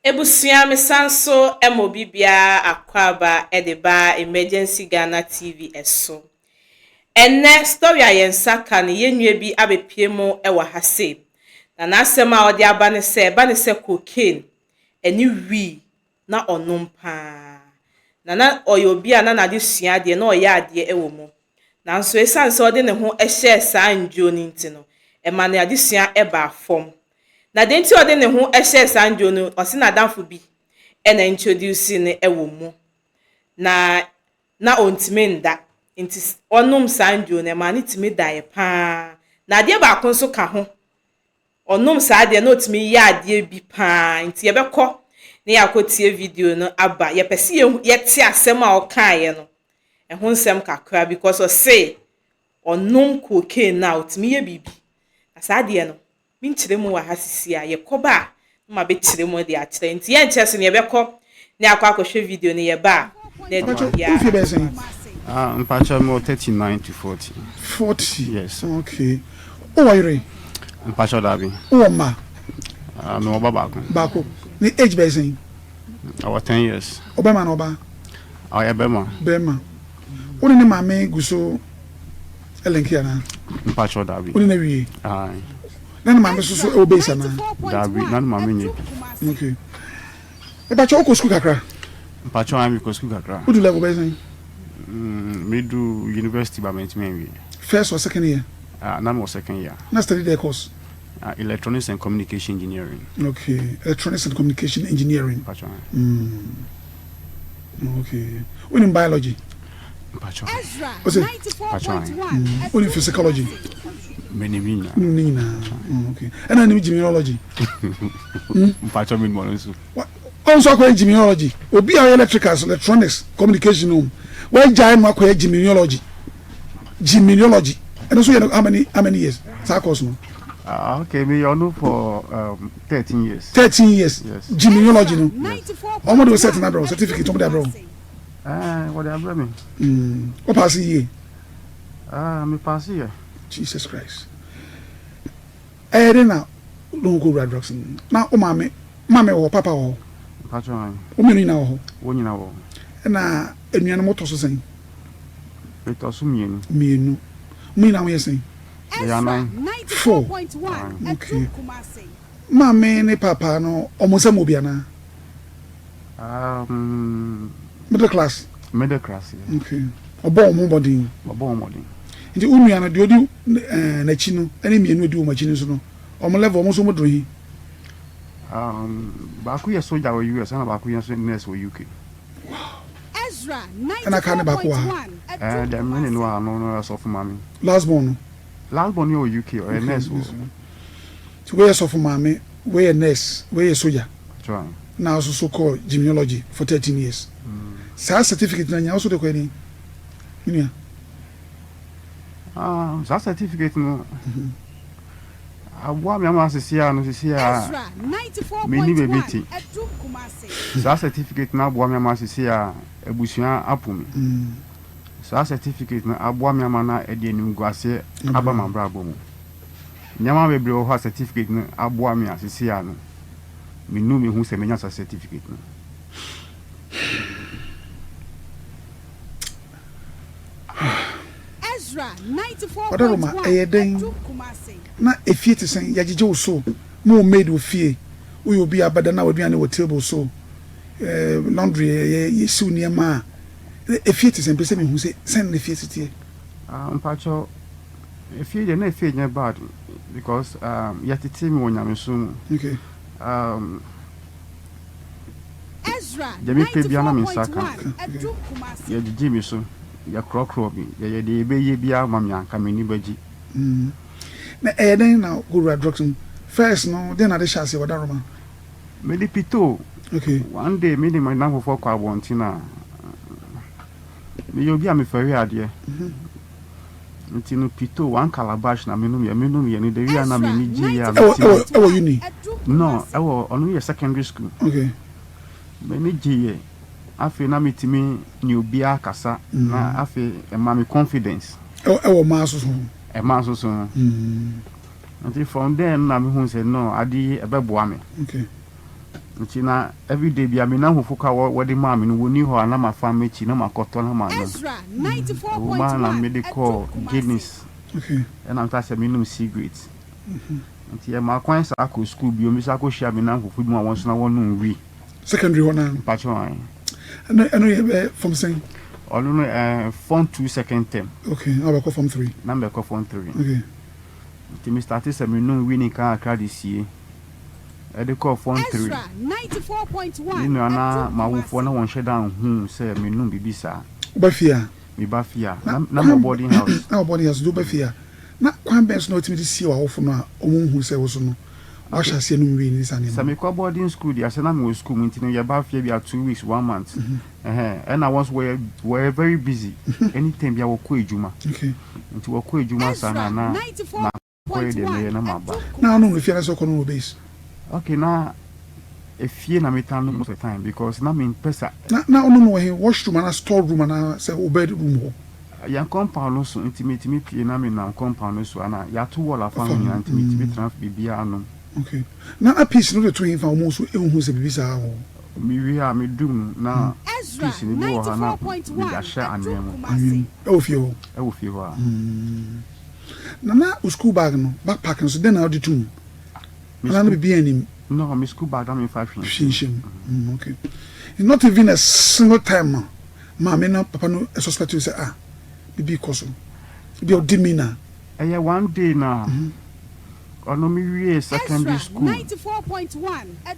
Ebusua mesan so ma obi biara akwaaba de ba Emergency Ghana TV so. Ɛnnɛ story a yɛn nsa ka no yɛn nua bi abɛpue mu wɔ ha sei. Na n'asɛm a ɔde aba ne sɛ ɛba ne sɛ cocaine ɛne wii na ɔnom paa. Na na ɔyɛ obi a na n'adesua deɛ na ɔyɛ adeɛ wɔ mu. Nanso esiane sɛ ɔde ne ho hyɛɛ saa nnwuo no nti no, ɛma n'adesua baa fam. Na deɛ nti a ɔde ne ho hyɛɛ saa nnwuo no, ɔse n'adamfo bi na introduce no wɔ mu. Na na ɔntumi nda, nti ɔnom saa nnwuo no, ɛmaa no tumi daeɛ pa ara. Na adeɛ baako nso ka ho, ɔnom saa adeɛ no na ɔtumi yɛ adeɛ bi pa ara. Nti yɛbɛkɔ na yɛakɔtie video no aba. Yɛpɛ sɛ yɛhu yɛte asɛm a ɔkaeɛ no ɛho nsɛm kakra because ɔse ɔnom cocaine no a ɔtumi yɛ biribi. Na saa adeɛ no, menkyerɛ mu wɔ ha sisi a yɛkɔba a na mabɛkyerɛ mu de akyerɛ. Nti yɛnkyɛ so no yɛbɛkɔ na yɛakɔ akɔhwɛ video no yɛba a na yɛde Mpakyɛ biribiara wo mfie bɛyɛ ato sɛn? Ah mpakyɛ mewɔ 39 to 40. 40 Yes. okay. Wowɔ yere? Mpakyɛ daabi. Wowɔ mma? Ah mewɔ ba baako. Baako. Ne age bɛyɛ sɛn? Ɔwɔ 10 years. Ɔbɛma anaa ɔbaa? Ɔyɛ bɛma. Bɛma. Wo ne ne maame gu so linki anaa? Mpakyɛ daabi. Wo ne no awie? Ae. Na ne maame nso so wɔ base anaa? Daabi, na ne maame nyɛ bi. Okay. Mepakyɛ wokɔ sukuu kakra? Mpakyɛ ae mekɔ sukuu kakra. Wodu level bɛyɛ sɛn? Mm, medu university ba mantumi anwie. First or second year? Ah, na mewɔ second year. Na study dɛ course? Ah, electronics and communication engineering. Okay, electronics and communication engineering. Mpakyɛ ae. Mm. Okay. Wonim biology? Mpakyɛ. Ose? Mpakyɛ ae. Mm. Wonim physiology? Menim ne nyinaa. Wonim ne nyinaa. Mm, okay. Ɛna nim gymnology? Mm. Mpakyɛ menim ɔno nso. Ɔno nso akɔyɛ gymnology. Obi a ɔyɛ electricals, electronics, communication no, wagyae no akɔyɛ gymnology. Gymnology. Ɛno nso yɛ no how many how many years? Saa course no. Ah, okay, me yɛ for 13 years. 13 years. Yes. Gymnology no. Yes. Ɔmo de o cert na abrɛ wo, certificate ɔmo de abrɛ wo. Eh, wɔde abrɛ me. Wo pass yie. Ah, me pass yɛ. Jesus Christ. Ɛyɛ den na wode wo ho kɔwura drugs no mu. Na wo maame, maame wɔ hɔ, papa wɔ hɔ? Mpakyɛ ae. Wo mmienu nyinaa wɔ hɔ? Wɔn nyinaa wɔ hɔ. Ɛna anuanom wotɔ so sɛn? Metɔ so mmienu. Mmienu. Mo nyinaa moyɛ sɛn? Yɛyɛ anan. Four. Ae. Okay. Maame ne papa no, wɔn nsa mu wɔ bi anaa? Middle class. Middle class, yeah. Okay. Ɔbɔ wɔn ho mmɔden. Ɔbɔ wɔn mmɔden. Nti wo nua no deɛ ɔdi eh, n'akyi no ɛne mmienu ɔdi wɔn akyi no nso no wɔn level wɔn nso wɔn duru he? Baako yɛ soja wɔ US ɛna baako yɛ nso nurse wɔ UK. Wow. Ɛna kaa ne baako wɔ ha. Ɛɛ deɛ mene no wɔ ha no no yɛ sɔfo maame. Last born no. Last born no yɛ wɔ UK ɔyɛ nurse wɔ. Nti wei yɛ sɔfo maame, wei yɛ nurse, wei yɛ soja. Na wo nso kɔɔ gymnology for 13 years. Saa certificate no anya wo nso de kɔɛ ni? Me nua. Ah, saa certificate no aboa me ama sisi a no sisi a menni baabi te. Saa certificate no aboa me ama sisi a abusua apo me. Saa certificate no aboa me ama na ɛde animguaseɛ aba m'abrabɔ mu. Nneɛma bebree wɔ hɔ a certificate no aboa me a sisi a no menu me ho sɛ menya saa certificate no. Ɔdaroma, ɛyɛ dɛn na efie te sɛn? Yɛagyegye wo so, mowɔ maid wɔ fie, woyɛ obi a abɛda na w'aduane wɔ table so, laundry yɛ yɛsiw nneɛma a, efie te sɛn? Mepɛ sɛ mehu sɛ sɛn na efie si teɛ. Ah, mpakyɛw, efie deɛ na efie nyɛ bad because um, yɛtete me wɔ nyamesom mu. Okay. Um, Deɛ mepɛ biara na me nsa ka. Yɛgyegye me so, yɛkorɔkorɔ me, yɛyɛ deɛ yɛbɛyɛ biara ma me a, anka m'ani bɛgye. Na ɛyɛ dɛn na wowura drugs mu? First no, dɛn na ade hyɛ aseɛ wɔ Daroma? Mede pitoo. Okay. One day me ne m'adamfofoɔ kɔ abɔnten a, meyɛ obi a mefɛre adeɛ. Nti no pito one calabash na menom yɛ menom yɛ no the way a na m'ani gye yɛ a Ɛwɔ mete ɛwɔ ɛwɔ uni. No ɛwɔ ɔno yɛ secondary school. Okay. M'ani gye yɛ afei na metumi ne obiara kasa na afei ɛma me confidence. Ɛwɔ ɛwɔ mmaa nso so ho. Ɛmaa nso so ho. Nti from there no na mehu sɛ no ade yi ɛbɛboa me. Okay. Nti na everyday bia me nnamfofo ka wɔ wɔde maa me no wɔnni hɔ a na mafa m'akyi na makɔtɔ na manom. Ɛwɔ mu ara na mede kɔɔ Guinness ɛna metaa sɛ menom cigarette. Nti ɛmaa kwan saa kɔ school bio me san kɔhyia me nnamfofo bi mu a wɔn nso na wɔnom wii. Secondary hɔ naa no? Mpakyɛw ae. Ɛno ɛno yɛ bɛyɛ form sɛn? Ɔno no ɛɛ form 2 second term. Okay, na wobɛkɔ form 3. Na mebɛkɔ form 3. Okay. Nti me starte sɛ menom wii no nkakra de sie. de kɔɔ Form Three. Me nua na m'awofoɔ na wɔnhyɛ da nhuu sɛ menom biribi saa. Woba fie a? Meba fie a, na na mewɔ boarding house. Na wɔ boarding house, nti woba fie a, na kwan bɛn so na wotumi de sie w'awofo no a wɔnhu sɛ wo so no woahyɛ aseɛ nom wii ne saa nneɛma Sɛ no? mekɔ boarding school deɛ, sɛ na mewɔ school mu nti no yɛba fie bi a 2 weeks, one month. Ɛhɛn, ɛna wɔn nso wɔyɛ wɔyɛ very busy. Anytime biara wɔkɔ adwuma. Nti wɔkɔ adwuma saa no a na ma. Kɔyɛ deɛ mɛyɛ na maba. Na wonom no fie anaasɛ wokɔ nom wɔ base? Okay na efie na metaa nom most of the time because na mempɛ sɛ. Na na wonom no wɔ he? Washroom anaa store room anaa sɛ wo bed room hɔ? Yɛn compound no so nti metumi pue na menam compound no so ana yɛato wall afa ho nyinaa nti metumi tena biribiara nom. Okay na na piece no wode to hefa a wɔn nso nhu sɛ biribi saa wɔ hɔ? Mewie a medum no na piece no bi wɔ hɔ a na mede ahyɛ anwea mu. Anwea mu ɛwɔ fie hɔ? Ɛwɔ fie hɔ a. Na na wo school bag no, backpack no so, dɛn na wode to mu? Anaa na biribiara nni mu? No, me school bag na memfa hwee nhyɛ mu. Hwee nhyɛ mu. Mm, okay. Not even a single time a maame na papa no suspect wo sɛ ah, biribi rekɔ so. Ebi a wodi mi na. Ɛyɛ one day na ɔno me wiee secondary school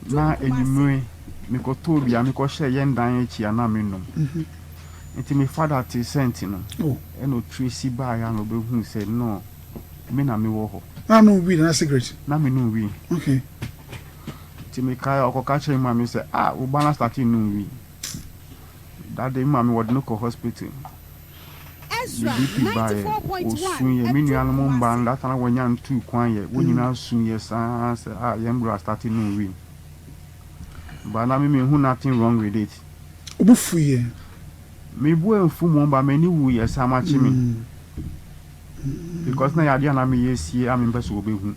na anwummere mekɔtɔɔ bi a mekɔhyɛɛ yɛn dan akyi a na menom. Nti me father tee scent no ɛna ɔtrace baeɛ a na ɔbɛhuu sɛ no me na mewɔ hɔ. Na wonom weed anaa cigarette? Na menom weed. Okay. Nti mekae a ɔkɔka kyerɛɛ me maame sɛ ah wo ba no astarte nom weed. That day me maame wɔde no kɔ hospital. Ne BP baeɛ, ɔsuiɛ. Me nuanom mmaa no that time na wɔnnya ntuu kwan yɛ, wɔn nyinaa suiɛ saa sɛ ah yɛn bra astarte nom weed. But na me menhu nothing wrong with it. Wo bo fuiɛ? Me bo amfu mmom but m'ani wuiɛ sɛ amakye me because na ɛyɛ adeɛ a na meyɛ sie a mempɛ sɛ wɔbɛhu.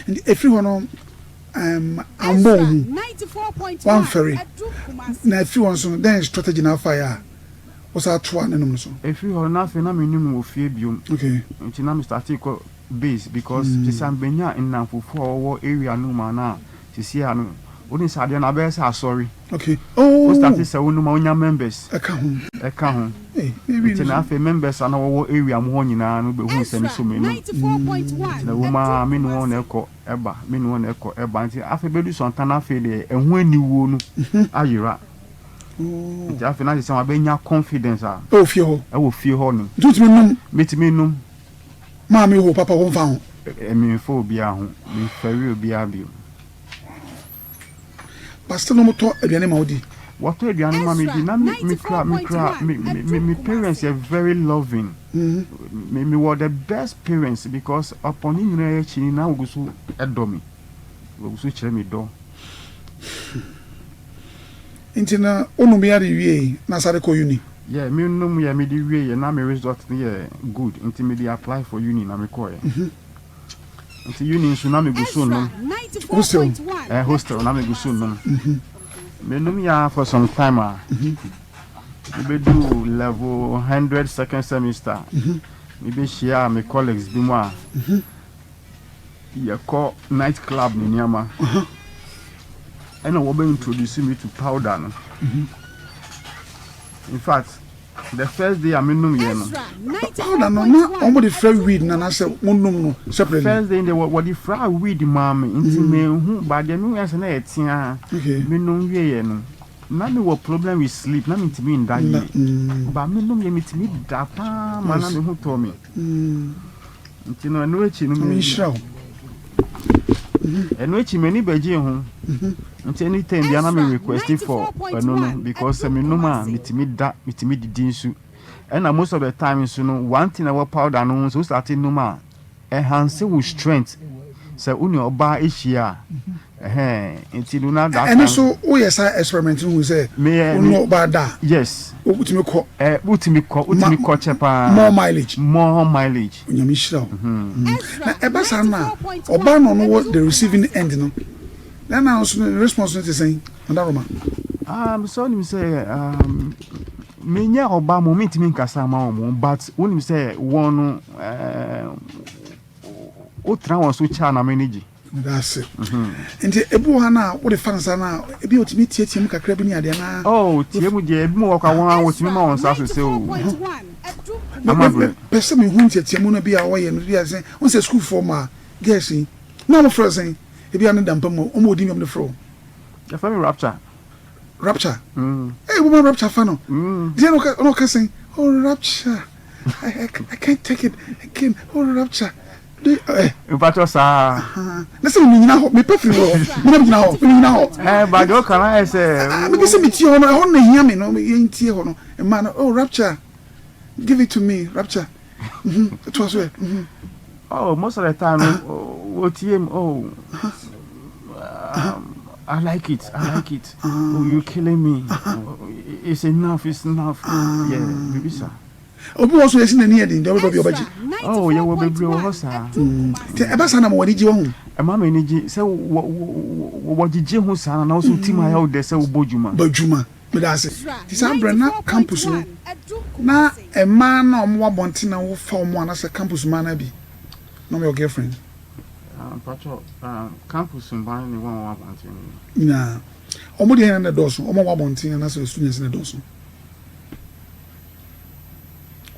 Nti ɛfiri hɔ no ammɔ wo hu, woamfɛre, na ɛfiri hɔ nso no dɛn strategy na wofaeɛ a wosan toaa ne nom no so? Ɛfiri hɔ no na afei na mennim no wɔ fie biom nti na me startee kɔ base because sisi a mebɛnya nnamfofoɔ a wɔwɔ area no mu a na sisi a no wonim sɛ adeɛ no abɛyɛ sɛ asɔre. Okay. Oh. Wo start sɛ wonom a wonya members. Ɛka ho. Ɛka ho. Nti na afei members a na wɔwɔ area mu hɔ nyinaa no bɛhu sɛ me so menom. Nti na wɔn a me ne wɔn na ɛkɔ ɛba me ne wɔn na ɛkɔ ɛba nti afei bɛdu sɔnta no afei deɛ ɛho aniwuo no ayera. Nti afei na kyerɛ sɛ wabɛnya confidence a. Ɛwɔ fie hɔ. Ɛwɔ fie hɔ no. Nti wotumi nom. Metumi nom. Maame hɔ papa hɔ mfa ho. Memfa obiara ho memfɛre obiara bio. But still na wɔtɔ aduane ma wo di. Wɔtɔ aduane ma me di na me me kura me kura me me me parents yɛ very loving. Me me wɔ the best parents because upon ne nyinaa akyi no na wɔgu so dɔ me. Wɔgu so kyerɛ me dɔ. Nti na wo nom yɛ de wiei na sare kɔ uni? Yeah, me nom yɛ me de wiei yɛ na me result no yɛ good nti me de apply for uni na me kɔɔ yɛ. Nti uni nso na me gu so nom. Hostel? Eh, hostel na me gu so nom. Me nom yɛ ara for some time a. Me bɛ du level 100 second semester. Me bɛ hyia me colleagues bi mu a. Yɛkɔ night club ne nneɛma. Ɛna wɔbɛ introduce me to powder no. In fact, the first day a me nom yɛ no. Powder no na wɔn de fra weed na anaasɛ wɔn nom no separately. First day de wɔde fra weed maa me nti me hu ba deɛ me hu sɛ na yɛ tea. Me nom wie yɛ no na me wɔ problem with sleep na me ntumi nda yie. Ba me nom yɛ me tumi da paa ma na me ho tɔ me. Nti no ɛno akyi no me nhyira wo. Ɛno akyi m'ani bɛgyee ho. Nti anytime bia na me request for ɛno no because sɛ menom a metumi da metumi didi nso. Ɛna most of the time nso no one thing ɛwɔ powder no ho nso wo start nom a enhance wo strength sɛ wo ne ɔbaa ahyia a. Ɛhɛn nti no na that time. Ɛno so woyɛ saa experiment no hu sɛ wo ne ɔbaa da a. Yes. Wotumi kɔ. Ɛ wotumi kɔ wotumi kɔ kyɛ paa. More mileage. More mileage. Onyame nhyira wo. Na ɛba saa no a ɔbaa na ɔno wɔ the receiving end no. Na na nso ne response no te sɛn, Ɔdaroma? Um, sɛ wonim sɛ um, menyɛ ɔba mo mentumi nkasa ma wɔn, but wonim sɛ wɔn no wotena wɔn so kyɛ a na m'ani gye. Meda ase. Nti ebi wɔ ha no a wode fa nsa no a ebi a otumi tiatia mu kakra bi ne adeɛ anaa? Oh, tie mu deɛ ebi mu wɔ kwa wɔn a wɔtumi ma wɔn nsa so sɛ o. Ama brɛ. Pɛ sɛ mehu ntiatia mu no bi a wɔyɛ no bi a sɛ wɔn sɛ sukuufoɔ ma girls yi na wɔn frɛ sɛn ebi a ne da mpa mu wɔn wɔ din bi a wɔn de frɛ wo. Yɛfrɛ me Rapture. Rapture. Ee wɔn rapture fa no. Deɛ na ɔka na ɔka sɛn oh rapture I, I, I can't take it again oh rapture. Mpatsɔ saa. Na sɛ mi nyina hɔ, mi pɛ firi hɔ, mi na mi gyina hɔ, mi nyina hɔ. Ɛɛ ba deɛ ɔka no ayɛ sɛ. Mi pɛ sɛ mi tie hɔ no, ɛhɔ no na ehia mi no, yɛn tie hɔ no, mmaa no, oh rapture, give it to me, rapture, mhm, to so ɛ, mhm. Oh, most of the time no, wotie mu, oh, I like it, I like it, oh, you're killing me, oh, it's enough, it's enough, yeah, bibi sa. Obi wɔ hɔ nso yɛsi n'ani yɛ den, deɛ ɔbɛba bi ɔbɛgye. Oh, yɛwɔ bebree wɔ hɔ saa. Nti ɛba saa na ma w'ani gye wahu. Ɛma m'ani gye sɛ wɔgyegye ho saa na wo nso tim ayɛ wo dɛ sɛ wobɔ dwuma. Bɔ dwuma, meda ase. Nti saa berɛ na campus no, na mmaa no a wɔwɔ abɔnten na wofa wɔn anaasɛ campus mmaa no bi na wɔyɛ wo girlfriend? Mpakyɛw, campus mmaa ne wɔn a wɔwɔ abɔnten no. Nyinaa. Wɔn deɛ hena na ɛdɔɔso? Wɔn a wɔwɔ abɔnten anaasɛ students na ɛdɔɔso?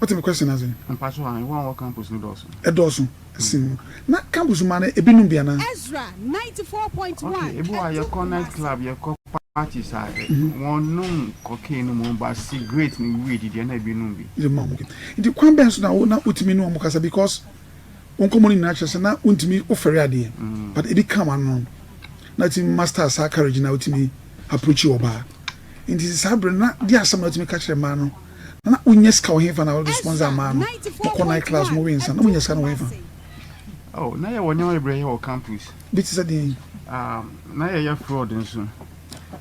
Wote me question ase? Mpacho ahe, wɔn a wɔwɔ campus no dɔɔso. Ɛdɔɔso sen no. Na campus mmaa no ebi nom bi anaa? Okay, ebi wɔ hɔ a yɛkɔ night club, yɛkɔ parties a, wɔn nom cocaine no mmom but cigarette ne weed deɛ na ebi nom bi. Ebi nom, okay. Nti kwan bɛn so na wo na wotumi ne wɔn kasa because wo nkɔmmɔ no nyinaa kyerɛ sɛ na wontumi wofɛre adeɛ but ebi ka w'ano no na wotumi master saa courage na wotumi approach ɔbaa. Nti saa bere no na deɛ asɛm na wotumi ka kyerɛ mmaa no? Na na wonya sika wɔ hefa na wɔde sponsor mmaa no? Mokɔ night clubs, mowe nsa, na monya sika no wɔ hefa? Oh, na yɛwɔ nneɛma bebree yɛ wɔ campus. Bi te sɛ deɛn? Um, na yɛyɛ fraud nso.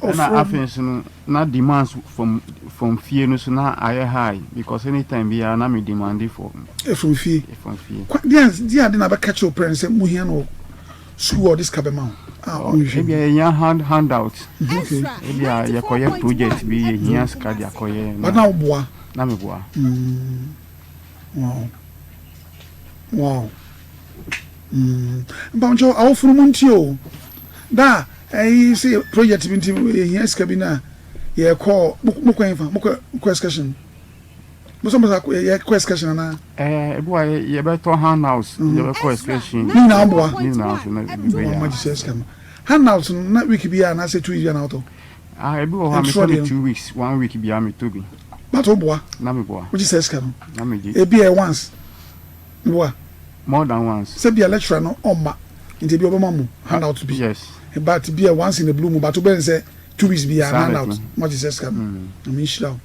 Oh, Ɛna afei nso no, na demands from from fie no so na ayɛ high because anytime biara na me demand for. Eh, from fie. Eh, from fie. Kwa, deɛ deɛ ade na bɛka kyerɛ wo parents sɛ mohia no wɔ sukuu a ɔde sika bɛma wo a ɔnhwehwɛ. Ebia yɛhia hand handout. Okay. Ebia yɛkɔyɛ project bi yɛhia sika de akɔyɛ. But na woboa. Na meboa. Wow. Wow. Mpakyɛw awofo no montie o. Da a ɛyi sɛ project bi nti yɛhia sika bi na yɛkɔ mokɔ yɛn fa mokɔ mokɔ excursion. Mo sɛ mo sɛ yɛkɔ excursion anaa? Ɛɛ ebi wa yɛbɛtɔ handouts yɛbɛkɔ excursion. Ne nyinaa boa. Ne nyinaa nso na ebi bɛyɛ. Wɔn agye sɛ sika no. Handouts no na week bi a anaasɛ 2 weeks bi a na wotɔ. Ah ebi wɔ hɔ a metɔ no 2 weeks 1 week bi a metɔ bi. But wo boa. Na me boa. Wogye sɛ sika no. Na me gye. Ebi yɛ once. Boa. More than once. Sɛ bia lecturer no ɔmma nti ebi ɔbɛma mo handout bi. Yes. But bi yɛ once in a blue moon but wobɛn sɛ 2 weeks bi a handout mo agye sɛ sika no. Na me nhyira wo.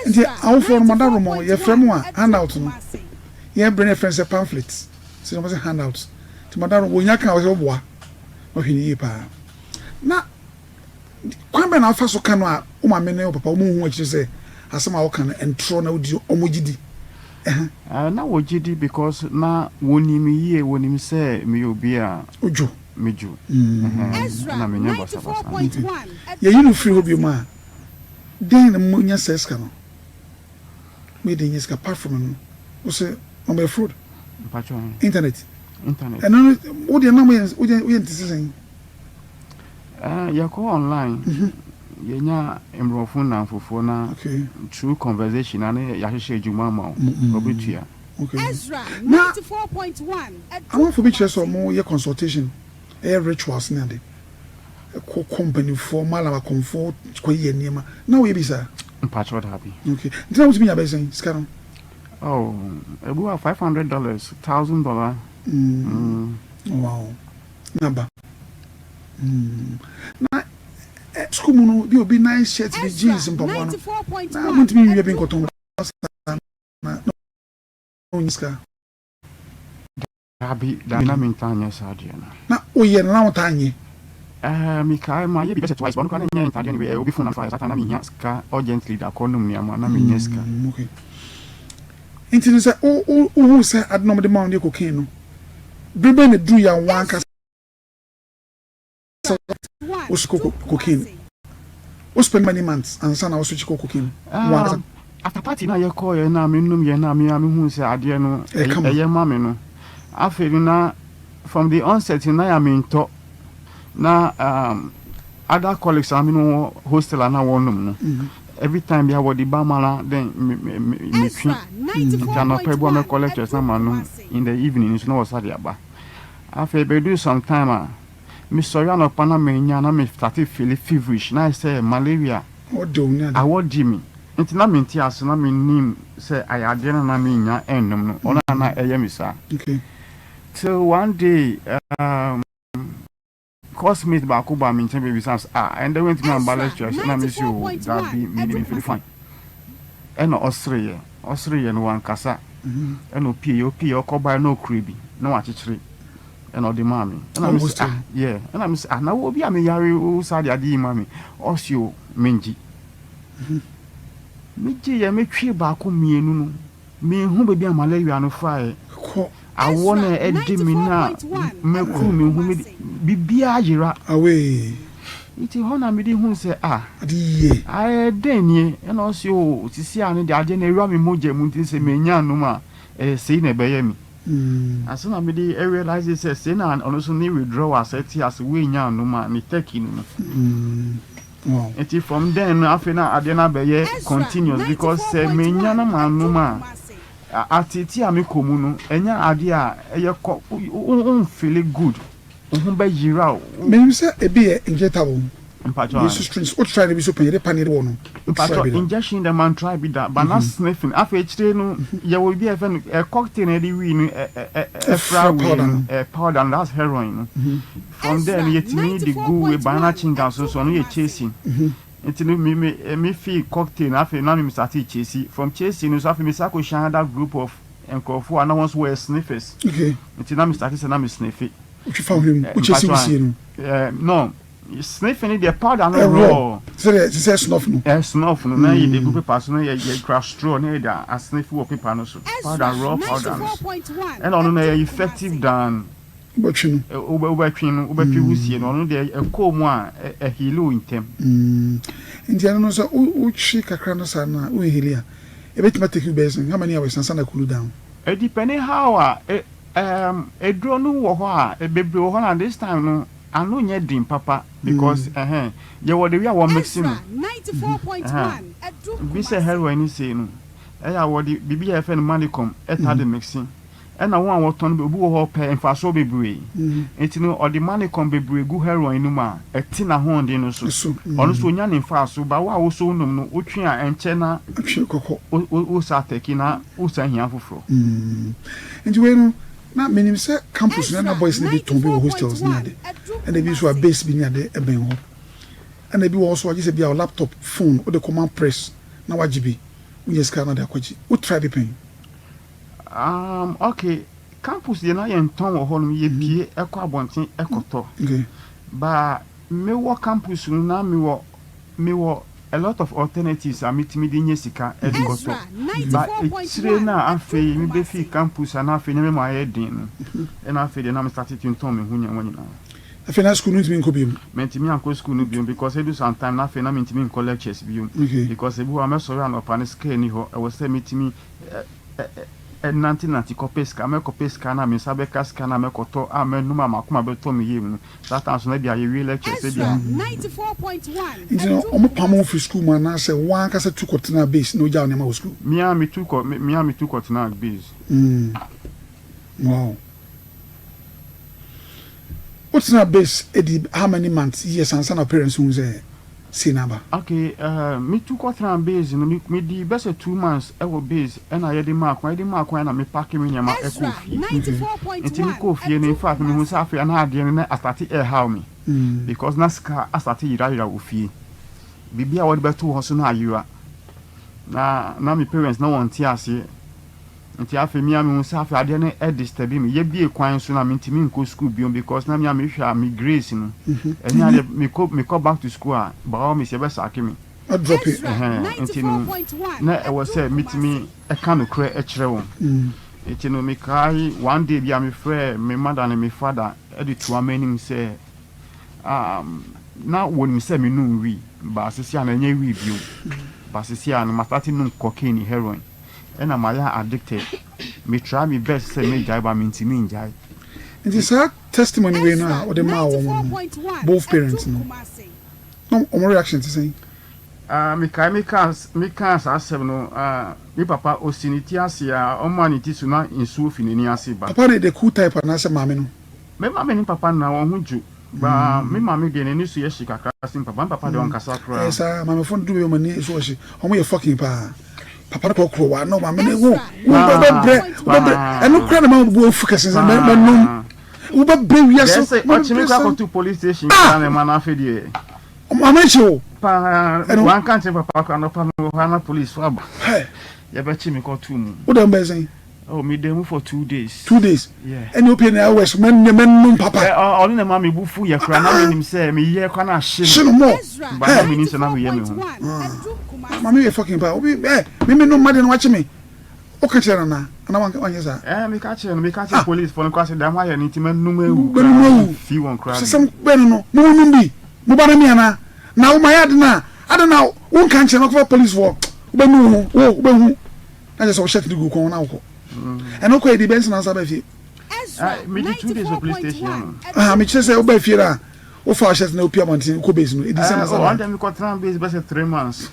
Nti awofoɔ no mo adaworo mo yɛfrɛ mo a handout no yɛn brɛ no yɛfrɛ no sɛ pamphlet. Sɛ wɔn sɛ handout. Nti mo adaworo wɔnya kan wɔ sɛ wɔboa. Wɔhwɛ no yie paa. Na Kwan bɛn na wofa so ka no a wo maame ne wo papa wɔnhu akyiri sɛ asɛm a woka no ntorɔ na wodi wɔn gye di? Ɛhã. Na wɔgye di because na wɔnim me yie, wɔnim sɛ meyɛ obi a. Wodwo. Medwo. Ɛhɛn, ɛna menyɛ basabasa. Nti yɛyi no firi hɔ bio a, dɛn na monya saa sika no? Moyɛ dɛn nya sika apart from ɛno? Wo se na wɔyɛ fraud? Mpakyɛw he? Internet. Internet. Ɛno no, wo deɛ na moyɛ, woyɛ no te sɛ sɛn? Eh, yɛkɔ online, yɛnya mborɔfo nnamfofoɔ na through conversation na ne yɛahyehyɛ adwuma ama wo, wɔbɛtua. Okay. Na amanfoɔ bi kyerɛ sɛ wɔn yɛ consultation, ɛyɛ rituals ne ade, kɔ kɔ mpanimfoɔ, malam akɔmfoɔ kɔ yɛ nneɛma, na woyɛ bi saa? Mpakyɛw daabi. Okay. Nti na wotumi nya bɛyɛ sɛn sika no? Oh, ebi wɔ $500, $1,000. Wow. Na ba. Na sukuu mu no bi obi nice shirt bi jeans mpaboa no na montumi nwia bi nkɔtɔn saa na na ɔnyi sika. Daabi, daabi, na mentaa nyɛ saa adeɛ no. Na woyɛ no na wotaa nyɛ? Eh, mekae mayɛ bi bɛsɛ twice, but ɔno koraa na ɛnyɛ ntaadeɛ no bi, ɛyɛ obi phone na mefaeɛ, saa time na mehia sika urgently de akɔ nom nneɛma, na mennya sika. Okay. Nti no sɛ wo wo wohuu sɛ ade na wɔde ma wo no yɛ cocaine no, bere bɛn na ɛduru yɛ a wo ankasa. wo kɔ cocaine? Wo spend many months ansa na wo switch kɔ cocaine? Wo ankasa. After party na yɛkɔɔyɛ na menom yɛ na me a mehu sɛ adeɛ no ɛyɛ ma me no, afei no na from the onset no na yɛ mentɔ na other colleagues a me no wɔ hostel a na wɔnom no, every time bi a wɔde ba ma na then metwe. Nti anɔpa bi a mɛkɔ lectures na manom, in the evening nso na wɔsa de aba. Afei bɛdu some time a mesɔre anɔpa na menya na me start feel feverish na ayɛ sɛ malaria. Ɔde wo ne ade. Awɔ di me, nti na mente ase na menim sɛ ayɛ adeɛ no na menya ɛnnom no ɔno na ɛyɛ me saa. Till one day coursemate baako ba me nkyɛn baabi sɛ, "Ah, ɛndɛ wentumi amba lectures?" Na mesi, "O dabi, mede me feel fine." Ɛna ɔsereyɛ, ɔsereyɛ no wankasa. Ɛna opie, opie ɔkɔbae na ɔkura bi na wakyekyere ɛna ɔde maa me. Ɛna mesi, "Ah, yeah." Ɛna mesi, "Ah, na wo bi a meyare wo saa de ade yi ma me?" Ɔsi, "O mengye." Megye yɛ, metwe baako mmienu no, mehu baabi a malaria no faeɛ. Kɔ. Awɔ no ɛde me na mɛkuru me ho biribiara yera. Away. Nti hɔ na mede hu sɛ, ah, Ade yie. Ayɛ dɛn nie? Ɛna ɔsi, "O sisi a ne de adeɛ na ewura mi mogya mu, nti sɛ menya nom a, ɛyɛ sei na ɛbɛyɛ mi." Ase na mede realise sɛ sei na ɔno nso ne withdrawal sɛ te ase woenya nom a ne turkey no. Nti from then no, afei na adeɛ no abɛyɛ continuous because sɛ menya na manom a, atete a mekɔ mu no, ɛnyɛ adeɛ a ɛyɛ kɔ womfeel good, wo ho bɛyera wo. Menim sɛ ebi yɛ injectable. Mpatwɔ. Yesu strings o, try ne bi so pɛn yɛde paneɛ de wɔ no. O try Mpatwɔ bi da? Injection dɛ man try bi da, but na sniffing. Afei akyire no yɛwɔ bi a yɛfrɛ no cocktail na yɛde wii no ɛfra ɛfra wei powder no no. Powder no, that's heroin no. From there no yɛtumi de gu wei banana chewing so so ɔno yɛ chasing. Nti no me fi cocktail na afei na me start chasing. From chasing no so, afei me sa kɔ hyia another group of nkurɔfoɔ a na wɔn nso wɔyɛ sniffers. Nti na me start sɛ na me sniff. Wotwi fa hwene mu, wokyɛ si wusie no? No, sniffing ni deɛ, powder no. Ɛwɔ raw. Sɛdeɛ te sɛ snuff no. Snuff no na yɛde gu paper so na yɛ kura straw na yɛde asniff wɔ paper no so, powder, raw powder no so. Ɛna ɔno no ɛyɛ effective than wobɛtwe no. Wobɛtwe no, wobɛtwe wusie no. Ɔno deɛ ɛkɔɔ mu a ɛheal wo ntɛm. Nti ɛno no sɛ wotwe kakra no saa no a woheal a, ɛbɛtumi atake you bɛyɛ sɛ how many hours ansa na cool down? Ɛdepend how a eduro no wɔ hɔ a bebree wɔ hɔ na this time no ano nyɛ den papa because ɛhɛn yɛwɔ the way a wɔn mix no bi sɛ heroin ni sei no, ɛyɛ a wɔde biribi a yɛfrɛ no manicom ɛta de mix. Ɛna wɔn a wɔtɔn no, obi wɔ hɔ pɛ mfasoɔ bebree, nti no ɔde manicom bebree gu heroin no mu a ɛte n'ahoɔden no so. So. Ɔno nso onya ne mfaso ba. Wo a woso nom no, wotwe a ɛnkyɛ na atwe kɔkɔ. Wosa atɛki na wosa hia foforɔ. Nti wei no na menim sɛ campus no na boys no bi tɔn bi wɔ hostels ne ade, ɛna ebi nso a base bi ne ade ɛbɛn hɔ, ɛna ebi wɔ hɔ so agye sɛ bi a laptop, phone wode kɔma press na wagye bi, wonya sika na de akɔgye. Wo try bi pɛn? Okay, campus deɛ na yɛntɔn wɔ hɔ nom, yɛpie ɛkɔ abɔnten ɛkɔtɔ. Ba mewɔ campus no na mewɔ a lot of alternatives a metumi de nye sika ɛde kɔtɔ. Ba ekyire na afei mebɛfi campus a na afei nneɛma mu ayɛ den no, ɛna afei deɛ na me start tontɔn me ho nneɛma nyinaa. Afei na school no ntumi nkɔ biom? Mentumi ankɔ school no biom because edu some time na afei na mentumi nkɔ lectures biom because ebi hɔ a mɛsɔre anɔpa no, sika ni hɔ, ɛwɔ sɛ metumi ɛnante nante kɔpɛ sika. Mɛkɔpɛ sika na me nsa bɛka sika na mɛkɔtɔ a mɛnum a makoma bɛtɔ me yie mu no, saa time so na bi a yɛwie lectures ebi a. Nti no ɔmo pam wo firi school mu anaasɛ wɔn ankasa tu kɔtena base na ogya wo nneɛma wɔ school? Mea metu kɔtena base. Wow, wotena base edi how many months, years ansa na parents hu sɛ sei na aba? Okay, metu kɔtena base no, medi bɛsɛ 2 months ɛwɔ base, ɛna yɛde maa kwan na mepack me nneɛma ɛkɔɔ fie. Nti mekɔɔ fie no, in fact mehu sɛ afei ana adeɛ no na astart ɛhaw me because na sika astart yerayera wɔ fie, biribi a wɔde bɛto hɔ so na ayera, na me parents na wɔn te aseɛ. Nti afei mea mehu sɛ afei adeɛ no ɛdisturb me. Yɛbie kwan so na mentumi nkɔ school bio because na mea mehwɛ a me grades no ɛnyɛ adeɛ mekɔ back to school a, by all means yɛbɛsack me. Adrop. Nti no na ɛwɔ sɛ metumi ɛka nokorɛ ɛkyerɛ wɔn. Nti no mekae one day bi a mefrɛ me mother ne me father ɛde toa m'anim sɛ Um, na wɔnim sɛ menom wii, but sisi a no ɛnyɛ wii bio. But sisi a no ma start nom cocaine, heroin. Ɛna mayɛ addicted. Me try me best sɛ mɛgyae but mentumi ngyae. Nti saa testimony wei no a wode maa wɔn no, both parents no, na wɔn reaction te sɛn? Ah, mekae mekaa mekaa saa asɛm no, ah, me papa osi ne ti ase a, ɔmaa ne ti so na nsuo fi n'ani ase ba. Papa no yɛ the cool type anaasɛ maame no? Me maame ne papa no na wɔn ho dwo, but me maame deɛ n'ani so yɛ hye kakra sen papa, me papa deɛ ɔnkasa koraa. Ɛyɛ saa, maamefo no du baabi a wɔn ani so wɔ hye, wɔn yɛ fucking paa. Papa no korɔkorɔ wa na maame no wo wo bɛbrɛ wobɛbrɛ ɛno koraa na ma wo bo afu kɛse sɛ mɛnom wobɛbrɛ wiase. Deɛ sɛ ɔkye me kɔ akɔto police station koraa na ɛma no afei deɛ. Maame kye wo. Paa, wanka nkyerɛ papa koraa anɔpa mewɔ hɔ a na police fo aba. Yɛbɛkye me kɔto mu. Wo dɛm bɛyɛ sɛn? Oh, me da mu for 2 days. 2 days? Yeah. Ɛne opie na hours mɛ ne mɛ num papa. Ɛ ɔ ɔno na ma me bu fu yɛ koraa na me nim sɛ me yɛ koraa na ahye no. Hye no more. Ba na me nim sɛ na me yɛ me ho. Maame yɛ fucking paa. Obi ɛ me me num ma de na wakye me. O ka kyerɛ nana ana wan wanyɛ saa. Ɛ me ka kyerɛ no, me ka kyerɛ police fo no koraa sɛ dɛm ayɛ no nti mɛ num ewu koraa. Mɛ num ewu. Fi wɔn koraa bi. Sɛsɛm bɛn no no mo mo num bi mo ba na mi ana na wo ma yɛ ade na ade na wo nka nkyerɛ no kɔfa police fo wo bɛ nu wo ho wo wo bɛ hu. Na kyerɛ sɛ wo shirt no gu kɔn na wokɔ. Ɛno kɔ edi bɛn sena nsa ba fie. Medi 2 days wɔ police station no. Ah, mekyerɛ sɛ woba fie no a wofa shirt na wopia abɔnten wokɔ base no edi sɛ na nsa ba. Ɔn dɛ mekɔtena base bɛsɛ 3 months.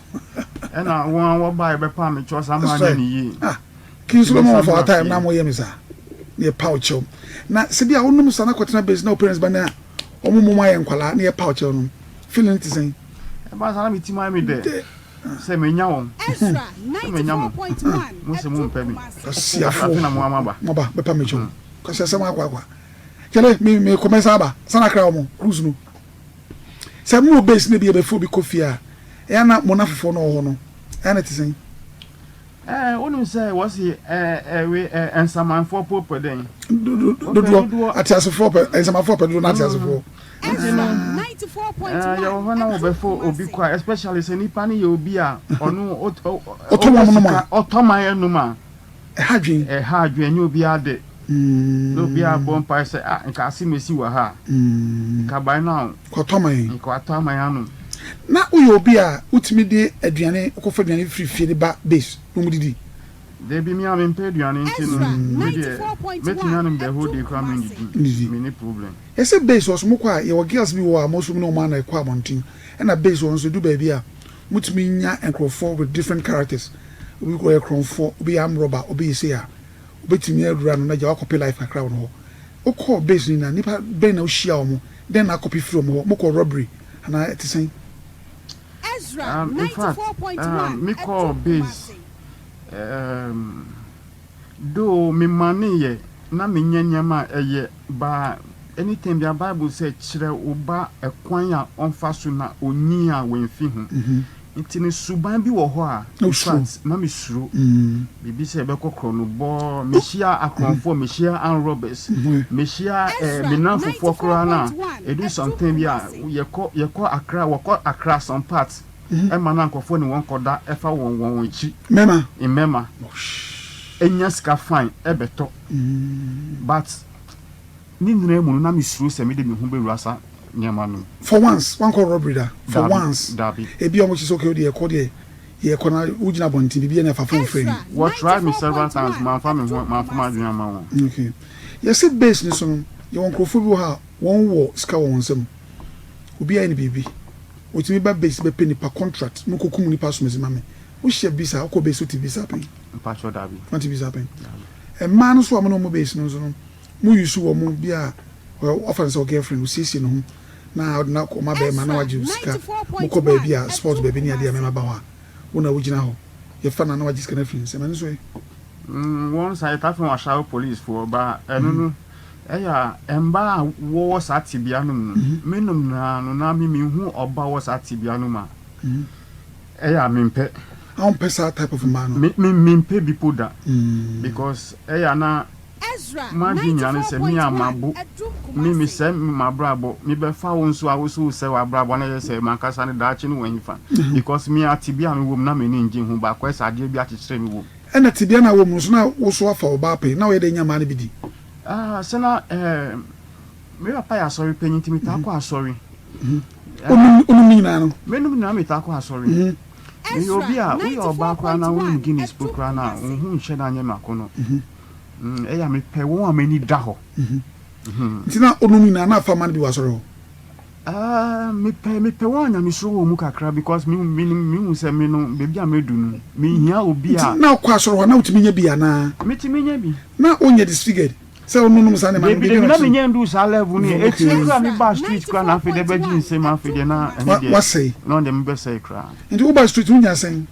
Ɛna wɔn a wɔbaeɛ bɛpaa me kyɛw saa maa nyɛ ne yie. Ah, kin so bɛma wɔfa time na moyɛ me saa. Na yɛpa wo kyɛw. Na sɛ bi a wonom sa na kɔtena base na wo parents ba na wɔn mom ayɛ nkwalaa na yɛpa wo kyɛw no feeling te sɛn? Ɛba saa na me ti mu ayɛ me dɛ. Sɛ menya wɔn, sɛ menya mo, mo se mo mpɛ me. Kwasiafoɔ, Afei na mo ama ba. Mo aba bɛpa me kyɛw. Kwasiasɛm akɔ akwa. Kyɛlɛ me me kɔ mɛsan aba. San akra wɔn cruise no. Sɛ mo wɔ base na bi yɛbɛfa obi kɔ fie a, ɛyɛ na mo nafofoɔ no wɔ hɔ no, ɛyɛ na ɛte sɛn? Ɛɛ wonim sɛ wɔsi ɛɛ ɛwe ɛɛ nsamanfoɔ po pɛ dɛn? Dodoɔ ateasefoɔ pɛ nsamanfoɔ pɛ dodoɔ na ateasefoɔ. Nti no ɛɛ yɛwɔ hɔ na wɔbɛfo obi kɔ a, especially sɛ nipa no yɛ obi a ɔno ɔtɔ wɔn nom a, ɔtɔ man anum a, ɛha dwen. Ɛha dwen, ɛnyɛ obi ade. Na obi abɔ mpae sɛ, ah, nka ase mesi wɔ ha. Nka by now. Kɔtɔ aman. Nka watɔ aman anom. Na woyɛ obi a wotumi de aduane kɔfa aduane firi fie de ba base na wɔn didi? Dabi, mi a mempɛ aduane nti no, me deɛ mɛtumi anom the whole day koraa mendidi, menni problem. Yɛsɛ base hɔ so mokɔ a, yɛwɔ girls bi wɔ hɔ a mo nso mo ne wɔn ana ɛkɔ abɔnten, ɛna base hɔ nso edu baabi a motumi nya nkurɔfoɔ with different characters, obi ɔyɛ korɔnfoɔ, obi yɛ armed robber, obi yɛ sei a, wobɛtumi awura no na gya wakɔpe life kakra wɔ no hɔ. Wokɔɔ base no nyinaa, nnipa bɛn na wohyia wɔn, dɛn na akɔpe firi wɔn hɔ, mokɔ robbery anaa ɛte sɛn? In fact, mekɔɔ base, though memaneyɛ na menyɛ nneɛma a ɛyɛ, but anytime bia Bible sɛ kyerɛ wo ba ɛkwan a ɔmfa so na onyin a wamfi ho. Nti no suban bi wɔ hɔ a, in fact, na mesuro. Biribi sɛ ɛbɛkɔ korɔnobɔ, mehyia akorɔmfoɔ, mehyia armed robbers, mehyia me nnamfofoɔ koraa no a, ɛdu sometime bi a yɛkɔ yɛkɔ Accra, wɔkɔ Accra some part, ɛma na nkurɔfoɔ ne wɔn kɔda ɛfa wɔn wɔn akyi. Mmarima? Mmarima. Ɛnya sika fine ɛbɛtɔ. But ne nyinaa mu no na mesuro sɛ mede me ho bɛwura saa nneɛma no mu. For once, wankɔ robbery da? For Dabi, once. dabi. Ebi a wɔkyerɛ sɛ okay wo deɛ yɛkɔ deɛ yɛkɔ na wogyina abɔnten biribi a na fa phone frɛ ni. Wɔ try me several times manfa me ho manfa m'adwene amma wɔn. Okay. Yɛse base no so no, yɛwɔ nkurɔfoɔ bi wɔ hɔ a wɔn wɔ sika wɔ wɔn nsam. Obi ayɛ no biribi, otumi ba base bɛpɛ nipa contract na ɔkɔkum nipa asomasi ma me. Wohyia bi saa, wokɔ base wote bi saa pɛn? Mpakyɛw dabi. Wante bi saa pɛn? Dabi. Mmaa no nso a mo ne wɔn base no nso no, mo use wɔn bi a wafa no sɛ wo girlfriend, osiesie ne ho na ɔde no akɔ ma bɛrima na wagye wo sika, mokɔ baabi a sport baabi ne adeɛ a mmarima ba hɔ a, wo na wogyina hɔ, yɛfa no a na wagye sika no afiri ne nsam, ɛno nso ɛ? Wɔn saa yɛtaa frɛ wɔn Ashawo police foɔ ba ɛno no ɛyɛ a mmaa a wɔwɔ saa tebea no mu no me nom nyinaa no na me menhu ɔba wɔ saa tebea no mu a ɛyɛ a mempɛ. A wompɛ saa type of mmaa no? Me me mempɛ bi po da because ɛyɛ a na M'adwene nyinaa ne sɛ me a mabo, me mesɛe m'abrabɔ, mebɛfa wo nso a wo nso wosɛe w'abrabɔ na ɛyɛ sɛ m'ankasa no daakye no wɔ hefa? Because me a tebea a mewɔ mu na m'ani ngye ho baako ayɛ sɛ adeɛ bi akyekyere me wɔ mu. Ɛna tebea no a wowɔ mu no nso na wo nso woafa ɔbaa pɛn, na woyɛ dɛn nya mmaa no bi di? Ah, sɛ na eh, me papa yɛ asɔre panyin nti metaa kɔ asɔre. Wonom ne nyinaa no? Menom nyinaa metaa kɔ asɔre. Meyɛ obi a woyɛ ɔbaa koraa na wonom Guinness po koraa no a, wo ho nhyɛ da nyɛ me akɔnnɔ. Ɛyɛ a mepɛ wɔn a m'ani da hɔ. Nti na wonom nyinaa na afa ma no bi wɔ asɔre hɔ? Ah, mepɛ mepɛ wɔn a nyamesuro wɔ mu kakra because me me mehu sɛ me no baabi a madu no mehia obi a. Nti na wokɔ asɔre hɔ a na wotumi nya bi anaa? Metumi nya bi. Na wonyɛ disfigured sɛ wononom saa nneɛma no? Dabi dabi na menya nduu saa level no yɛ. Akyire koraa mebaa street koraa na afei deɛ bɛgye nsam afei deɛ na ɛno deɛ. Wasɛe. Na ɔno deɛ mebɛsɛe koraa. Nti wobaa street wonyaa sɛn?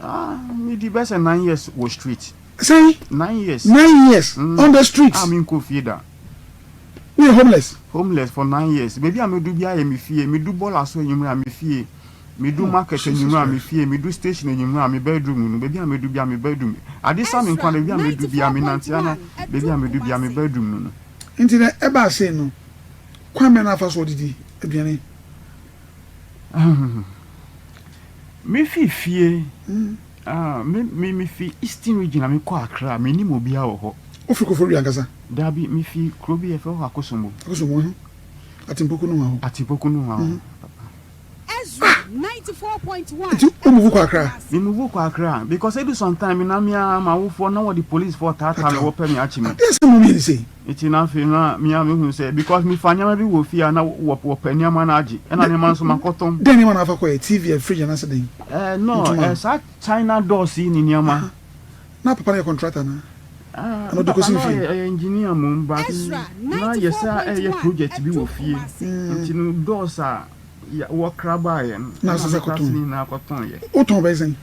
Ah, medi bɛsɛ 9 years wɔ street. Sɛn? 9 years. 9 years on the street? A menkɔ fie da. Woyɛ homeless? Homeless for 9 years. Baabi a medu biara yɛ me fie. Medu bɔɔla so anwummerɛ a, me fie. Medu market anwummerɛ a, me fie. Medu station anwummerɛ a, me bedroom no. Baabi a medu biara, me bedroom. Ade sa me nkwa no, baabi a medu biara, menante ara na baabi a medu biara, me bedroom no no. Nti na ɛbaa sei no, kwan bɛn na afa so ɔdidi aduane? Mefi fie, ah, me, me, mefi Eastern Region na mekɔ Accra, mennim obiara wɔ hɔ. Wofiri Koforidua ankasa? Dabi, mefi kuro bi yɛfrɛ hɔ Akosombo. Akosombo, ɛhɔ. Atimpoku nohoa hɔ. Atimpoku nohoa hɔ, papa. Ah! Nti wo move kɔ Accra? Me move kɔ Accra because edu sometime na me ara m'awofoɔ na wɔde police foɔ taataa me wɔpɛ me akye me. Adeɛ asɛm na wɔyɛ ne sei? Nti na afei na me ara mehu sɛ because mefa nneɛma bi wɔ fie a na wɔpɛ nneɛma no agye ɛna nneɛma nso makɔtɔn. Dɛn nneɛma na afa kɔɛ? TV, fridge anaasɛ dɛn? Eh, no, eh, saa China doors yi ne nneɛma. Na papa no yɛ contractor anaa? Ah, me papa no ɔyɛ ɔyɛ engineer mmom but na yɛsa ɛyɛ project bi wɔ fie nti no doors a wɔkra baeɛ no na me class ne nyinaa kɔtɔn yɛ. Wotɔn bɛyɛ sɛn?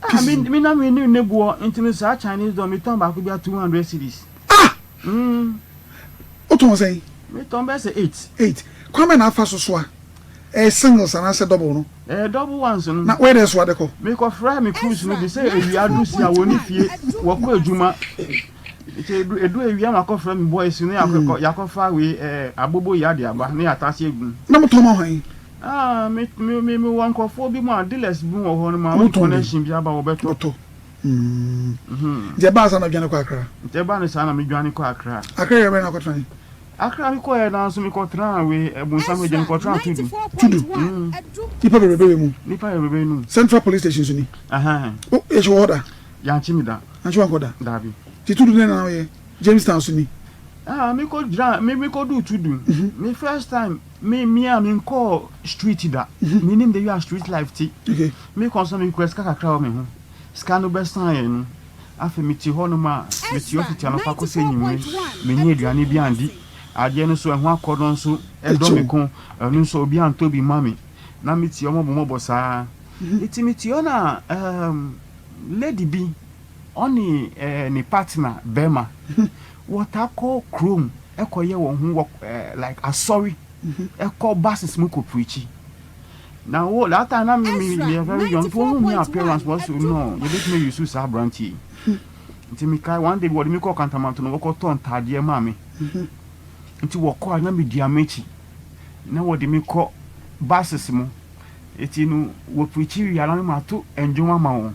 Ah, me me na me ne ne boɔ nti no saa Chinese door metɔn baako bi a 200 cedis. Ah! Wotɔn sɛn? Metɔn bɛyɛ sɛ eight. Eight. Kwan bɛn na afa so soa? Ɛyɛ singles anaasɛ double no? Ɛyɛ double ones no. Na woyɛ dɛn soa de kɔ? Mekɔfrɛɛ me crews no bi sɛ awia adu si a wɔnni fie, wɔkɔ adwuma. Nti edu edu awia makɔfrɛ me boys no yɛakɔ yɛakɔfa wei ɛɛ abobo yi ade aba na yɛatase agu mu. Na motɔn ma hwan? Ah, me me me mewɔ nkurɔfoɔ bi mu a dealers bi wɔ hɔ nom a wɔde Wɔtɔn bi. connection bi aba wɔbɛtɔ. Wɔtɔ. Nti ɛbaa saa na wodwane kɔ Accra? Nti ɛbaa no saa na medwane kɔ Accra. Accra yɛ bɛn na wokɔtenae? Accra me kɔɛ na nso me kɔ traa we ɛbonsam agya me kɔ traa Tudu. Tudu. Nipa bebrebe wɔ mu. Nipa bebrebe no. Central police station so ni. Ahan. O yɛhyɛ wɔ hɔ da. Yankye me da. Yankye wankɔ da. Dabi. Ti Tudu ne na woyɛ Jamestown so ni. Ah me kɔ gyina me me kɔ du Tudu. Me first time me me a me nkɔ street da. Me nim de wi a street life ti. Okay. Me kɔ nso me kura sika kakra wɔ me ho. Sika no bɛ san yɛ no. Afei mete hɔnom a, mete hɔ fiti anɔpa kɔsi anwummere, menni aduane bi andi. Adeɛ no nso, ɛho akɔnnɔ nso dɔ me kɔn, ɛno nso obi antɔ bi mma me. Na mete hɔ mmɔbɔmmɔbɔ saa. Nti mete hɔ na um, lady bi, ɔne eh, ne partner bɛrima, wɔtaa kɔ kurom kɔyɛ wɔn ho wɔ eh, like asɔre, ɛkɔ buses mu kɔ preachi. Na wo that time na me me me yɛ very young nti wɔn hu me appearance wɔ so no yɛbɛtumi use saa aberanteɛ yi nti mekae one day bi wɔde me kɔɔ Kantamanto no wɔkɔtɔ ntaadeɛ maa me nti wɔkɔ a na medua m'akyi na wɔde me kɔ buses mu nti no wɔpirikyi wie a na mato nnwom ama wɔn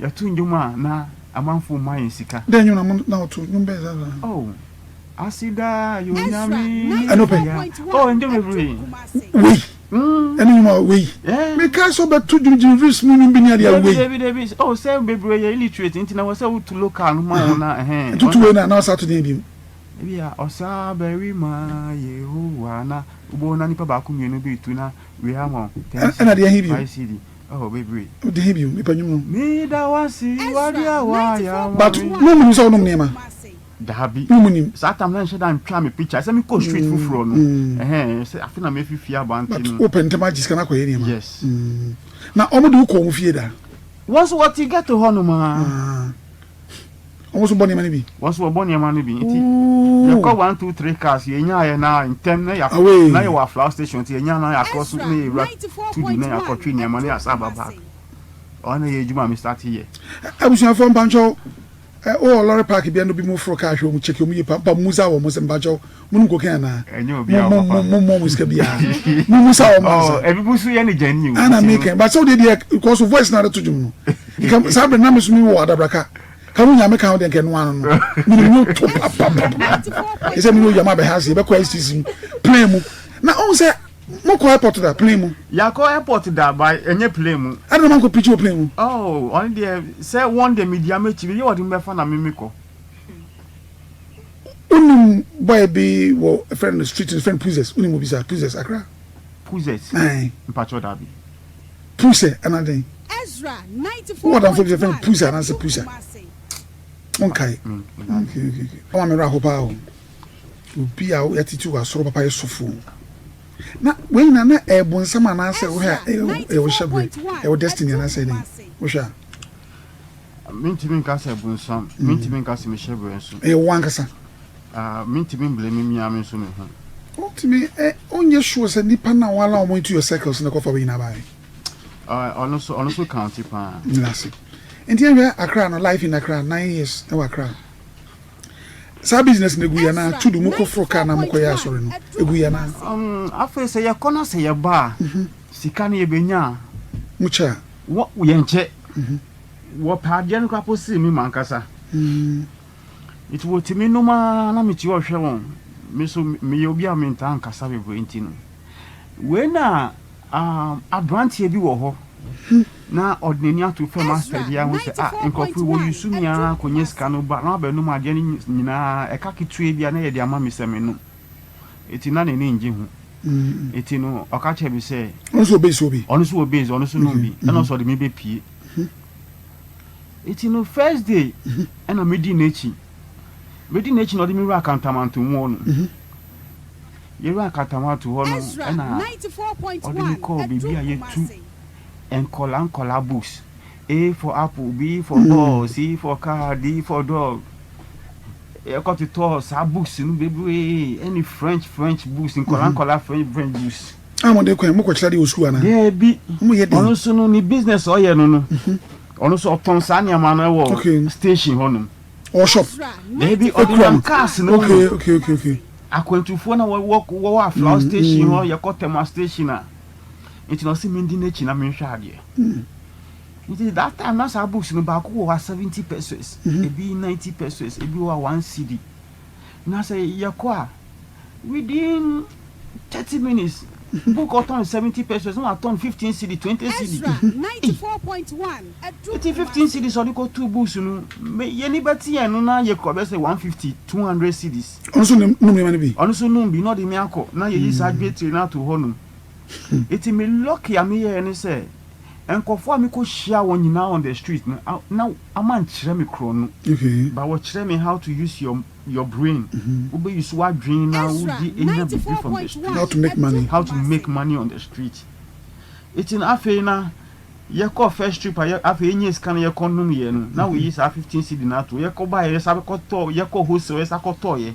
yɛto nnwom a na amanfoɔ ma yɛn sika. Dɛn nnwom na mo na wɔto nnwom bɛn saa saa? Oh. Aseda yɛ Onyame Ɛno pɛ. dea. Oh, ndwom bebree. Wei. Ɛne nnwom a wei. Mekae sɛ ɔbɛto dwom Jimmy Reeves mu nnwom bi ne adeɛ a Dabi, wei. dabi, dabi. Oh, sɛ bebree yɛ illiterate nti na wɔ sɛ wotu local no ma wɔn na ɛhɛn. Nti wotu wei na na ɔsa ato deɛn bio? Ebi a Ɔsabarima Yehowa na wobɛhu na nipa baako mmienu bi retu na wei ama wo 10 Ɛna cedi, deɛ he bio? 5 cedi. Oh, bebree. Deɛ he bio? Mepɛ nnwom no. Meda wo ase w'adeɛ a woayɛ ama But me. mo nnim sɛ wonom nneɛma? Daabi. Mo nim. Saa tam na nhyɛ da ntwa me picture sɛ me kɔ street foforɔ no. Ɛhɛn sɛ afe na mefi fie aba nti But no. wopɛ ntɛm agye sika no akɔyɛ nneɛma. Yes. Na wɔn de wo kɔ wɔn fie da? Wɔn nso wɔte ghetto hɔ nom aa. Wɔn nso bɔ nneɛma no bi? Wɔn nso wɔbɔ nneɛma no bi nti yɛkɔ one two three cars yɛnyaeɛ na ntɛm na yɛakɔ na yɛwɔ Aflao station nti yɛnya na yɛakɔ so na yɛwura Tudu na yɛakɔtwe nneɛma na yɛasan aba back. Ɔno na ɛyɛ adwuma a me start yɛ. Abusuafoɔ mpakyɛw Ɛ wowɔ lɔre park bia na obi mo foro car hwɛ ɔmo check ɔmo yie pa pa musa wɔn sɛ mpakyɛw mo nom cocaine anaa Ɛnyɛ obi a mo ɔpapa. mo mo mo mo sika biara mo musa wɔn Oh, ansa ebi mo so yɛ ne gyani o. ana Nti mi no. kɛn but sɛ wodeɛ deɛ because wo voice na de to dwom no nka saa bere na me so mi wɔ adabraka ka wo nya me ka ho deɛ nka ɛno ano no menim no to papapapa ɛsɛ me ne oyam abɛha ase yɛbɛkɔ STC mu plane mu na ɔhu sɛ. Mo kɔ airport da plane mu? Yɛakɔ airport da but ɛnyɛ plane mu. Adɛn na moankɔ preach wɔ plane mu? Oh ɔno deɛ sɛ wɔn deɛ media m'akyi baabi a wɔde me bɛfa na me mekɔ. Wonim boy bi wɔ yɛfrɛ no street no yɛfrɛ no Puzes wonim obi saa Puzes Accra? Puzes? Ae. Mpakyɛw dabi. Puse anaa dɛn? Wowɔ adamfo bi yɛfrɛ no Puse anaasɛ Pusa? Wonkae? Okay okay okay. Ɔma me werɛ aho paa o. Obi a yɛatete wɔ asɔre papa yɛ sɔfo. Na wei nyinaa na ɛyɛ bonsam anaasɛ wohwɛ a ɛyɛ wo hyɛbrɛ, ɛyɛ wo destiny anaasɛ dɛn? Wohwɛ a. Mentumi nka sɛ bonsam, mentumi nka sɛ me hyɛbrɛ nso. Ɛyɛ wo ankasa. Ah, mentumi mblame me ara me nso me ho. Wontumi, ɛ, wonyɛ sure sɛ nnipa no a wo allow wɔn into your circles no kɔfa wei nyinaa baeɛ? Ɔno nso, ɔno nso counte paa. Medase. Nti yɛnhwɛ Accra no, life in Accra, 9 years ɛwɔ Accra. Saa business no egu yɛ anaa? Tudu mokɔ foro car na mokɔ yɛ asɔre no, egu yɛ anaa? Afei sɛ yɛkɔ na sɛ yɛba a, sika no yɛbɛnya a. Mokyɛ a? Wɔ, yɛnkyɛ. Wɔpɛ adeɛ no koraa po sen me m'ankasa. Nti wɔtumi nom ara na mete hɔ hwɛ wɔn. Me nso meyɛ obi a mentaa nkasa bebree nti no. Wei na um, aberanteɛ bi wɔ hɔ na ɔde n'ani ato fam asɛdeɛ ahu sɛ ah, nkurɔfoɔ yi wɔyi so me ara kɔnya sika no ba na wabɛnom adeɛ no nyinaa ɛka ketewa bi a na yɛde ama me sɛ menom. Nti na n'ani ngye ho. Nti no ɔka kyerɛ me sɛ. Ɔno nso wɔ base wɔ bi. Ɔno nso wɔ base, ɔno nso nom bi. Ɛna ɔsɛ ɔde me bɛpie. Nti no first day ɛna medi n'akyi. Medi n'akyi na ɔde me wura Kantamanto mu hɔ no. Yɛwura Kantamanto hɔ no ɛna ɔde me kɔɔ baabi a yɛtu nkɔla nkɔla books. A for apple, B for ball, C for car, D for dog. Yɛkɔtotɔɔ saa books no bebree ɛne French French books, nkɔla nkɔla French French books. A mo de kwan mo kɔkyerɛ de wɔ sukuu anaa? Daabi. Mo yɛ den. Ɔno nso no ne business a ɔyɛ no no, ɔno nso ɔtɔn saa nneɛma no wɔ station hɔnom. Ɔwɔ shop. Daabi, ɔde nam cars no mu. Okay, okay, okay, okay. Akwantufoɔ na wɔwɔ wɔwɔ Aflao station hɔ, yɛkɔ Tema station a. Nti na ɔse mendi n'akyi na menhwɛ adeɛ. Nti that time na saa books no baako wɔ hɔ a 70 pesos, ebi 90 pesos, ebi wɔ hɔ a 1 cedi. Na sɛ yɛkɔ a, within 30 minutes, book ɔtɔn 70 pesos na watɔn 15 cedi, 20 cedi. Ei! Nti 15 cedis ɔde kɔtoo books no, me yɛni bɛte yɛn no na yɛkura bɛyɛ sɛ 150, 200 cedis. Ɔno nso nom nneɛma no bi? Ɔno nso nom bi na ɔde me akɔ na yɛyi saa dwetire no ato hɔnom. Nti me lucky a meyɛɛ ne sɛ, nkurɔfoɔ a mekɔhyia wɔn nyinaa on the street no, na ama nkyerɛ me korɔ no. But wɔkyerɛ me how to use your your brain. Wobɛ use w'adwene na wode anya biribi from the street. How to make money. How to make money on the street. Nti no afei na yɛkɔɔ first trip a yɛ afei yɛnya sika no yɛkɔ nom yɛ no na wɔyi saa 15 cedi no ato yɛkɔ baeɛ yɛsa bɛkɔtɔ yɛkɔ wholesale yɛsa kɔtɔɔyɛ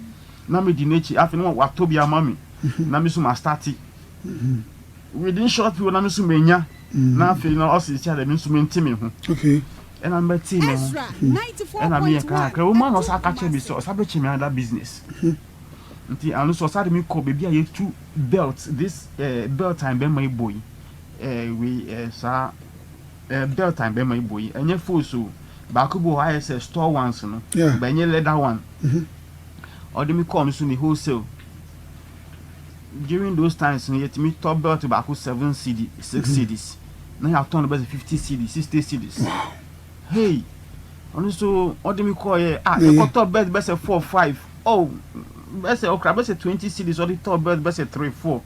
na medi n'akyi afei na watɔ bi ama me na me nso ma starte within short period na me nso menya na afei na ɔsi kyɛ dɛ me nso mente me ho ɛna mɛte me ho ɛna meyɛ kakra wɔn mu na ɔsa aka kyerɛ me sɛ ɔsa bɛkyɛ me another business nti ano nso ɔsa de me kɔ baabi a yɛtu belt this belt a bɛrima yi bɔ yi wei saa belt a bɛrima yi bɔ yi ɛnyɛ false o baako bi wɔ hɔ ayɛ sɛ store ones no but ɛnyɛ leather one ɔde me kɔɔ no so ne wholesale. During those times no yɛtumi tɔ belt baako 7 cedi, 6 cedis na yɛatɔn no bɛsɛ 50 cedi, 60 cedis. Hey, ɔno nso ɔde me kɔɔyɛ ah yɛkɔtɔ belt bɛsɛ four five, oh, bɛsɛ ɔkura bɛsɛ 20 cedis, ɔde tɔ belt bɛsɛ three four.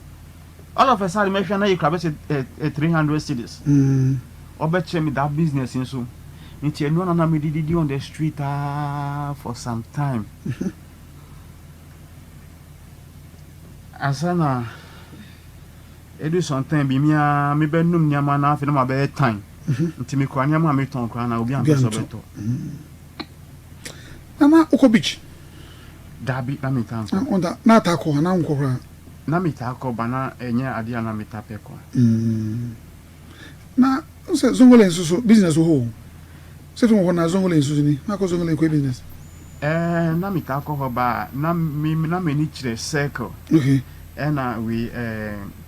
All of a sudden mɛhwɛ na yɛkura bɛsɛ 300 cedis. Ɔbɛkyerɛ me that business nso nti ɛno na na mede didi on the street ah for some time ansa na edu some time bi mia mebɛnum nneɛma na afei na ma bɛyɛ time nti mekura nneɛma a metɔn koraa na obi ampɛ sɛ ɔbɛtɔ. Nana, wokɔ beach? Dabi, na metaa nkɔ. Ɔnta na ata kɔ anaa nkɔ koraa? Na metaa kɔ ba na ɛnyɛ adeɛ a na metaa pɛ kɔ. Na sɛ Zongole nso so business wɔ hɔ o. Sɛ fi wɔ hɔ na Zongole nso so ni na akɔ Zongole kɔ business. Ɛɛ, na metaa kɔ hɔ ba na me na m'ani kyerɛ Circle. Ɛna wei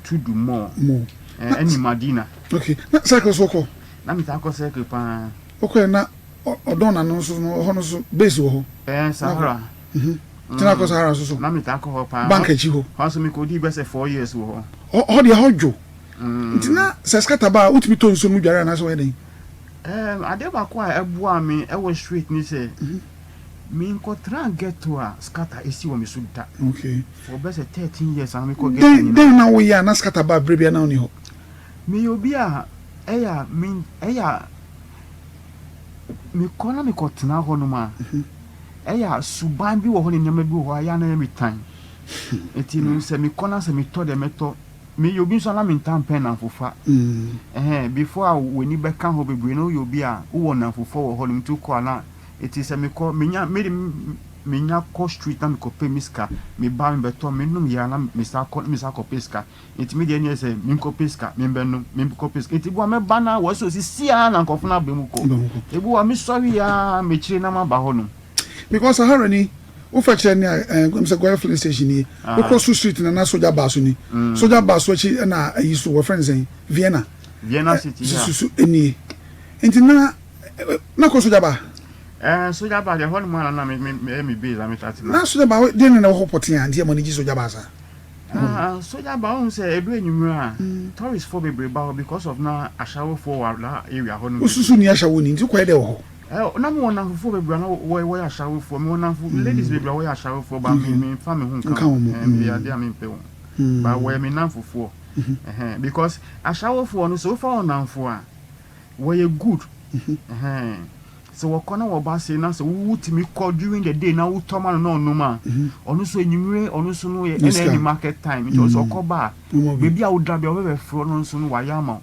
Tudu Mall. Mall. Ɛɛ, ɛne Madina. Okay, na Circle so kɔ? Na metaa kɔ Circle paa. Wokɔɛ na ɔdɔn n'ano nso no, ɛhɔ no nso base wɔ hɔ? Ɛɛ, Sahara. Nti na akɔ Sahara nso so. Na metaa kɔ hɔ paa. Bank akyi hɔ. Hɔ nso mekɔdii bɛsɛ 4 years wɔ hɔ. Hɔ deɛ hɔ dwo. Nti na sɛ scatter ba a wotumi tɔ nsuo no mu dware anaasɛ wɔyɛ dɛn? Adeɛ baako a ɛboaa me wɔ street ne sɛ menkɔtraa ghetto a scatter ɛsi wɔ me so da. Okay. For bɛsɛ 13 years a na mekɔ ghetto Dɛn nyinaa. dɛn na woyɛ a na scatter ba berɛ biara na wonni hɔ? Meyɛ obi a ɛyɛ a me ɛyɛ a mekɔ na mekɔtena hɔnom a ɛyɛ a suban bi wɔ hɔ ne nneɛma bi wɔ hɔ a ɛyɛ a na ɛyɛ me tan. Nti no sɛ mekɔ na sɛ metɔ deɛ mɛtɔ. Meyɛ obi nso a na mentaa mpɛ nnamfofa. Ɛhɛn, before a w'ani bɛka hɔ bebree no woyɛ obi a wowɔ nnamfofa wɔ hɔnom nti wokɔ a na nti sɛ mekɔ menya me de menya kɔ street na mekɔpɛ me sika, meba mebɛtɔ menom yɛ a na mesan kɔ na mesan kɔpɛ sika. Nti me deɛ neɛ sɛ menkɔpɛ sika membɛnom, menkɔpɛ sika. Nti ebi wɔ hɔ a mɛba na wɔsɛ osisi ara na nkurɔfo no aba mu kɔ. Ebi wɔ hɔ a mesɔre ara mekyire na maba hɔnom. Because Sahara ni, wofa kyerɛ nea eh, sɛ Goil filling station nie, wokɔ so street na na soja baa so ni. Soja baa so akyi na ayi so, wɔfrɛ no sɛn? Vienna. Vienna city, yeah. So nie. Nti na na kɔ soja baa? Eh, soja baa deɛ hɔ nom ara na me me me base a me tate na. Na soja baa deɛ na ɛwɔ hɔ pɔtee a nti ɛma no gye soja baa saa? Ah, soja baa wohu sɛ ɛdu anwummerɛ a, tourist foɔ bebree ba hɔ because of na ashawofoɔ wɔ that area hɔ nom. Wosusu ni ashawo ni nti wokɔyɛ dɛ wɔ hɔ? Eh, na mewɔ nnamfofoɔ bebree a na wɔ wɔyɛ ashawofoɔ. Mewɔ nnamfo ladies bebree a wɔyɛ ashawofoɔ but me memfa me ho nka wɔn. Eh, meyɛ adeɛ a mempɛ wɔn. But wɔyɛ me nnamfofoɔ. Ɛhɛn, because ashawofoɔ no sɛ wofa wɔn nnamfo a, wɔyɛ good. Ɛhɛn, sɛ wɔkɔ na wɔba sei na sɛ wotumi kɔ during the day na wotɔ ma no na ɔnom a, ɔno nso anwummere ɔno nso no yɛ ɛna ɛne market time nti ɔno nso ɔkɔ ba a, baabi a woda bia wɔbɛbɛfrɛ no nso no wayɛ ama wo.